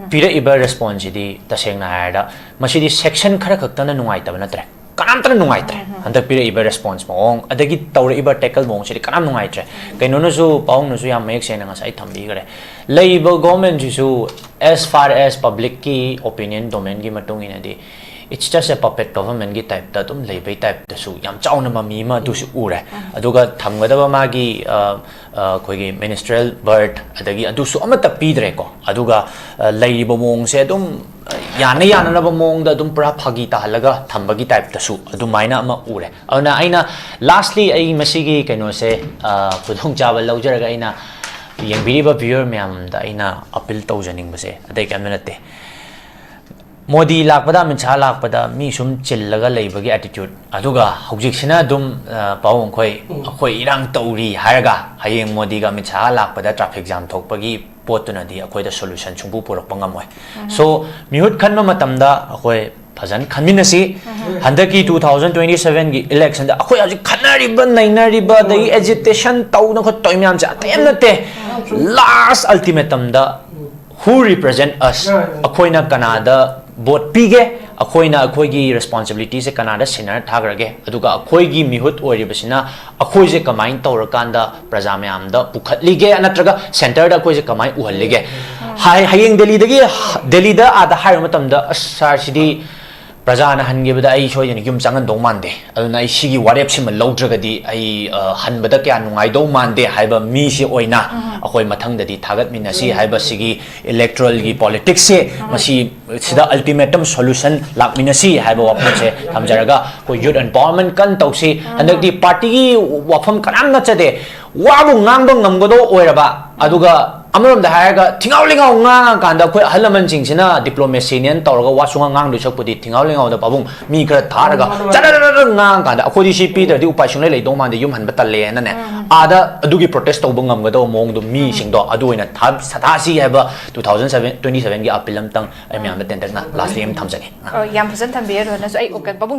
ꯄꯤꯔꯛꯏꯕ ꯔꯦꯁꯄꯣꯟꯁꯁꯤꯗꯤ ꯇꯁꯦꯡꯅ ꯍꯥꯏꯔꯗ ꯃꯁꯤꯗꯤ ꯁꯦꯛꯁꯟ ꯈꯔ ꯈꯛꯇꯅ ꯅꯨꯡꯉꯥꯏꯇꯕ ꯅꯠꯇ꯭ꯔꯦ, ꯀꯅꯥꯝꯇꯅ ꯅꯨꯡꯉꯥꯏꯇ꯭ꯔꯦ꯫ ꯍꯟꯗꯛ ꯄꯤꯔꯛꯏꯕ ꯔꯦꯁꯄꯣꯟꯁ ꯃꯑꯣꯡ ꯑꯗꯒꯤ ꯇꯧꯔꯛꯏꯕ ꯇꯦꯀꯜ ꯃꯑꯣꯡꯁꯤꯗꯤ ꯀꯅꯥꯝ ꯅꯨꯡꯉꯥꯏꯇ꯭ꯔꯦ꯫ ꯀꯩꯅꯣꯅꯁꯨ, ꯄꯥꯎꯅꯁꯨ ꯌꯥꯝ ꯃꯌꯦꯛ ꯁꯦꯡꯅ ꯉꯁꯥꯏ ꯊꯝꯕꯤꯈ꯭ꯔꯦ꯫ ꯂꯩꯔꯤꯕ ꯒꯣꯚꯔꯟꯃꯦꯟꯁꯤꯁꯨ as far as ꯄꯕ꯭ꯂꯤꯛꯀꯤ ꯑꯣꯄꯤꯅꯤꯌꯟ ꯗꯣꯃꯦꯟꯒꯤ ꯃꯇꯨꯡ ꯏꯟꯅꯗꯤ It's just a puppet governmentꯀꯤ typeꯇ ꯑꯗꯨꯝ ꯂꯩꯕꯩ typeꯇꯁꯨ ꯌꯥꯝ ꯆꯥꯎꯅ ꯃꯃꯤ ꯑꯃ ꯑꯗꯨꯁꯨ ꯎꯔꯦ꯫ ꯑꯗꯨꯒ ꯊꯝꯒꯗꯕ ꯃꯥꯒꯤ ꯑ, ꯑ, ꯑꯩꯈꯣꯏꯒꯤ ministerial bird ꯑꯗꯒꯤ ꯑꯗꯨꯁꯨ ꯑꯃꯠꯇ ꯄꯤꯗ꯭ꯔꯦꯀꯣ꯫ ꯑꯗꯨꯒ ꯑ, ꯂꯩꯔꯤꯕ ꯃꯑꯣꯡꯁꯦ ꯑꯗꯨꯝ ꯑ, ꯌꯥꯅ ꯌꯥꯅꯅꯕ ꯃꯑꯣꯡꯗ ꯑꯗꯨꯝ ꯄꯨꯔꯥ ꯐꯥꯒꯤ ꯇꯥꯍꯜꯂꯒ ꯊꯝꯕꯒꯤ typeꯇꯁꯨ ꯑꯗꯨꯃꯥꯏꯅ ꯑꯃ ꯎꯔꯦ꯫ ꯑꯗꯨꯅ ꯑꯩꯅ lastly ꯑꯩ ꯃꯁꯤꯒꯤ ꯀꯩꯅꯣꯁꯦ ꯑ, ꯈꯨꯗꯣꯡꯆꯥꯕ ꯂꯧꯖꯔꯒ ꯑꯩꯅ ꯌꯦꯡꯕꯤꯔꯤꯕ viewer ꯃꯌꯥꯝꯗ ꯑꯩꯅ appeal ꯇꯧꯖꯅꯤꯡꯕꯁꯦ ꯑꯇꯩ ꯀꯔꯤꯝꯇ ꯅꯠꯇꯦ꯫ ꯃꯣꯗꯤ ꯂꯥꯛꯄꯗ, ꯑꯃꯤꯠ ꯁꯥꯍ ꯂꯥꯛꯄꯗ ꯃꯤ ꯁꯨꯝ ꯆꯤꯜꯂꯒ ꯂꯩꯕꯒꯤ attitude, ꯑꯗꯨꯒ ꯍꯧꯖꯤꯛꯁꯤꯅ ꯑꯗꯨꯝ ꯑ, ꯄꯥꯕꯨꯡ ꯑꯩꯈꯣꯏ ꯑꯩꯈꯣꯏ ꯏꯔꯥꯡ ꯇꯧꯔꯤ ꯍꯥꯏꯔꯒ ꯍꯌꯦꯡ ꯃꯣꯗꯤꯒ ꯑꯃꯤꯠ ꯁꯥꯍ ꯂꯥꯛꯄꯗ traffic jam ꯊꯣꯛꯄꯒꯤ ꯄꯣꯠꯇꯨꯅꯗꯤ ꯑꯩꯈꯣꯏꯗ solution ꯁꯨꯡꯄꯨ ꯄꯨꯔꯛꯄ ꯉꯝꯃꯣꯏ꯫ So ꯃꯤꯍꯨꯠ ꯈꯟꯕ ꯃꯇꯝꯗ ꯑꯩꯈꯣꯏ ꯐꯖꯅ ꯈꯟꯃꯤꯟꯅꯁꯤ꯫ ꯍꯟꯗꯛꯀꯤ two thousand twenty sevenꯒꯤ electionꯗ ꯑꯩꯈꯣꯏ ꯍꯧꯖꯤꯛ ꯈꯠꯅꯔꯤꯕ, ꯅꯩꯅꯔꯤꯕ, ꯑꯗꯒꯤ agitation ꯇꯧꯗꯅ ꯈꯣꯠꯇꯧꯔꯤ ꯃꯌꯥꯝꯁꯦ ꯑꯇꯩ ꯑꯃ ꯅꯠꯇꯦ꯫ Last ultimatumꯗ who represent us? ꯑꯩꯈꯣꯏꯅ ꯀꯅꯥꯗ vote ꯄꯤꯒꯦ? ꯑꯩꯈꯣꯏꯅ ꯑꯩꯈꯣꯏꯒꯤ responsibilityꯁꯦ ꯀꯅꯥꯗ ꯁꯤꯟꯅꯔ ꯊꯥꯈ꯭ꯔꯒꯦ? ꯑꯗꯨꯒ ꯑꯩꯈꯣꯏꯒꯤ ꯃꯤꯍꯨꯠ ꯑꯣꯏꯔꯤꯕꯁꯤꯅ ꯑꯩꯈꯣꯏꯁꯦ ꯀꯃꯥꯏꯅ ꯇꯧꯔꯀꯥꯟꯗ ꯄ꯭ꯔꯖꯥ ꯃꯌꯥꯝꯗ ꯄꯨꯈꯠꯂꯤꯒꯦ, ꯅꯠꯇ꯭ꯔꯒ centreꯗ ꯑꯩꯈꯣꯏꯁꯦ ꯀꯃꯥꯏꯅ ꯎꯍꯜꯂꯤꯒꯦ? ꯍꯥꯏ-, ꯍꯌꯦꯡ ꯗꯦꯜꯂꯤꯗꯒꯤ, ꯗꯦꯜꯂꯤꯗ ꯑꯥꯗ ꯍꯥꯏꯔꯨꯕ ꯃꯇꯝꯗ, "ꯑꯁ ꯁꯥꯔ, ꯁꯤꯗꯤ ꯄ꯭ꯔꯖꯥꯅ ꯍꯟꯈꯤꯕꯗ ꯑꯩ ꯁꯣꯏꯗꯅ ꯌꯨꯝ ꯆꯪꯍꯟꯗꯧ ꯃꯥꯟꯗꯦ, ꯑꯗꯨꯅ ꯑꯩ ꯁꯤꯒꯤ ꯋꯥꯔꯦꯞꯁꯤꯃ ꯂꯧꯗ꯭ꯔꯒꯗꯤ ꯑꯩ, ꯑ, ꯍꯟꯕꯗ ꯀꯌꯥ ꯅꯨꯡꯉꯥꯏꯗꯧ ꯃꯥꯟꯗꯦ" ꯍꯥꯏꯕ ꯃꯤꯁꯦ ꯑꯣꯏꯅ ꯑꯩꯈꯣꯏ ꯃꯊꯪꯗꯗꯤ ꯊꯥꯒꯠꯃꯤꯟꯅꯁꯤ ꯍꯥꯏꯕꯁꯤꯒꯤ electoralꯒꯤ politicsꯁꯦ ꯃꯁꯤ ꯁꯤꯗ ultimatum solution ꯂꯥꯛꯃꯤꯟꯅꯁꯤ ꯍꯥꯏꯕ ꯋꯥꯐꯝꯁꯦ ꯊꯝꯖꯔꯒ ꯑꯩꯈꯣꯏ youth empowerment ꯀꯟꯅ ꯇꯧꯁꯤ꯫ ꯍꯟꯗꯛꯇꯤ partyꯒꯤ ꯋꯥꯐꯝ ꯀꯅꯥꯝ ꯅꯠꯆꯗꯦ꯫ ꯋꯥꯕꯨ ꯉꯥꯡꯕ ꯉꯝꯒꯗꯧ ꯑꯣꯏꯔꯕ, ꯑꯗꯨꯒ ꯑꯃꯔꯣꯝꯗ ꯍꯥꯏꯔꯒ ꯊꯤꯉꯥꯎ ꯂꯤꯉꯥꯎ ꯉꯥꯡꯉꯀꯥꯟꯗ ꯑꯩꯈꯣꯏ ꯑꯍꯜ ꯂꯃꯟꯁꯤꯡꯁꯤꯅ diplomacyꯅꯦꯅ ꯇꯧꯔꯒ ꯋꯥ ꯁꯨꯉꯥꯡ ꯉꯥꯡꯗꯣꯏ ꯁꯔꯨꯛꯄꯨꯗꯤ ꯊꯤꯉꯥꯎ ꯂꯤꯉꯥꯎꯗ ꯄꯥꯕꯨꯡ ꯃꯤ ꯈꯔ ꯊꯥꯔꯒ ꯆꯔꯔꯔ ꯉꯥꯡꯉꯀꯥꯟꯗ ꯑꯩꯈꯣꯏꯗꯤ ꯁꯤ ꯄꯤꯗ꯭ꯔꯗꯤ ꯎꯄꯥꯏ ꯁꯨꯡꯂꯩ ꯂꯩꯗꯧ ꯃꯥꯟꯗꯦ, ꯌꯨꯝ ꯍꯟꯕ ꯇꯜꯂꯦꯅꯅꯦ, ꯑꯥꯗ ꯑꯗꯨꯒꯤ protest ꯇꯧꯕ ꯉꯝꯒꯗꯧꯕ ꯃꯑꯣꯡꯗꯣ ꯃꯤꯁꯤꯡꯗꯣ ꯑꯗꯨ ꯑꯣꯏꯅ ꯊꯥ-, ꯊꯥꯁꯤ ꯍꯥꯏꯕ two thousand twenty sevenꯒꯤ appeal ꯑꯃꯇꯪ ꯑꯩ ꯃꯌꯥꯝꯗ ꯇꯦꯟꯇꯛꯅ lastly ꯑꯃ ꯊꯝꯖꯒꯦ꯫ ꯑ꯫ ꯑꯣ, ꯌꯥꯝ ꯐꯖꯅ ꯊꯝꯕꯤꯔꯦ ꯔꯣꯍꯟꯅꯁꯨ꯫ ꯑꯩ ꯄꯥꯕꯨꯡ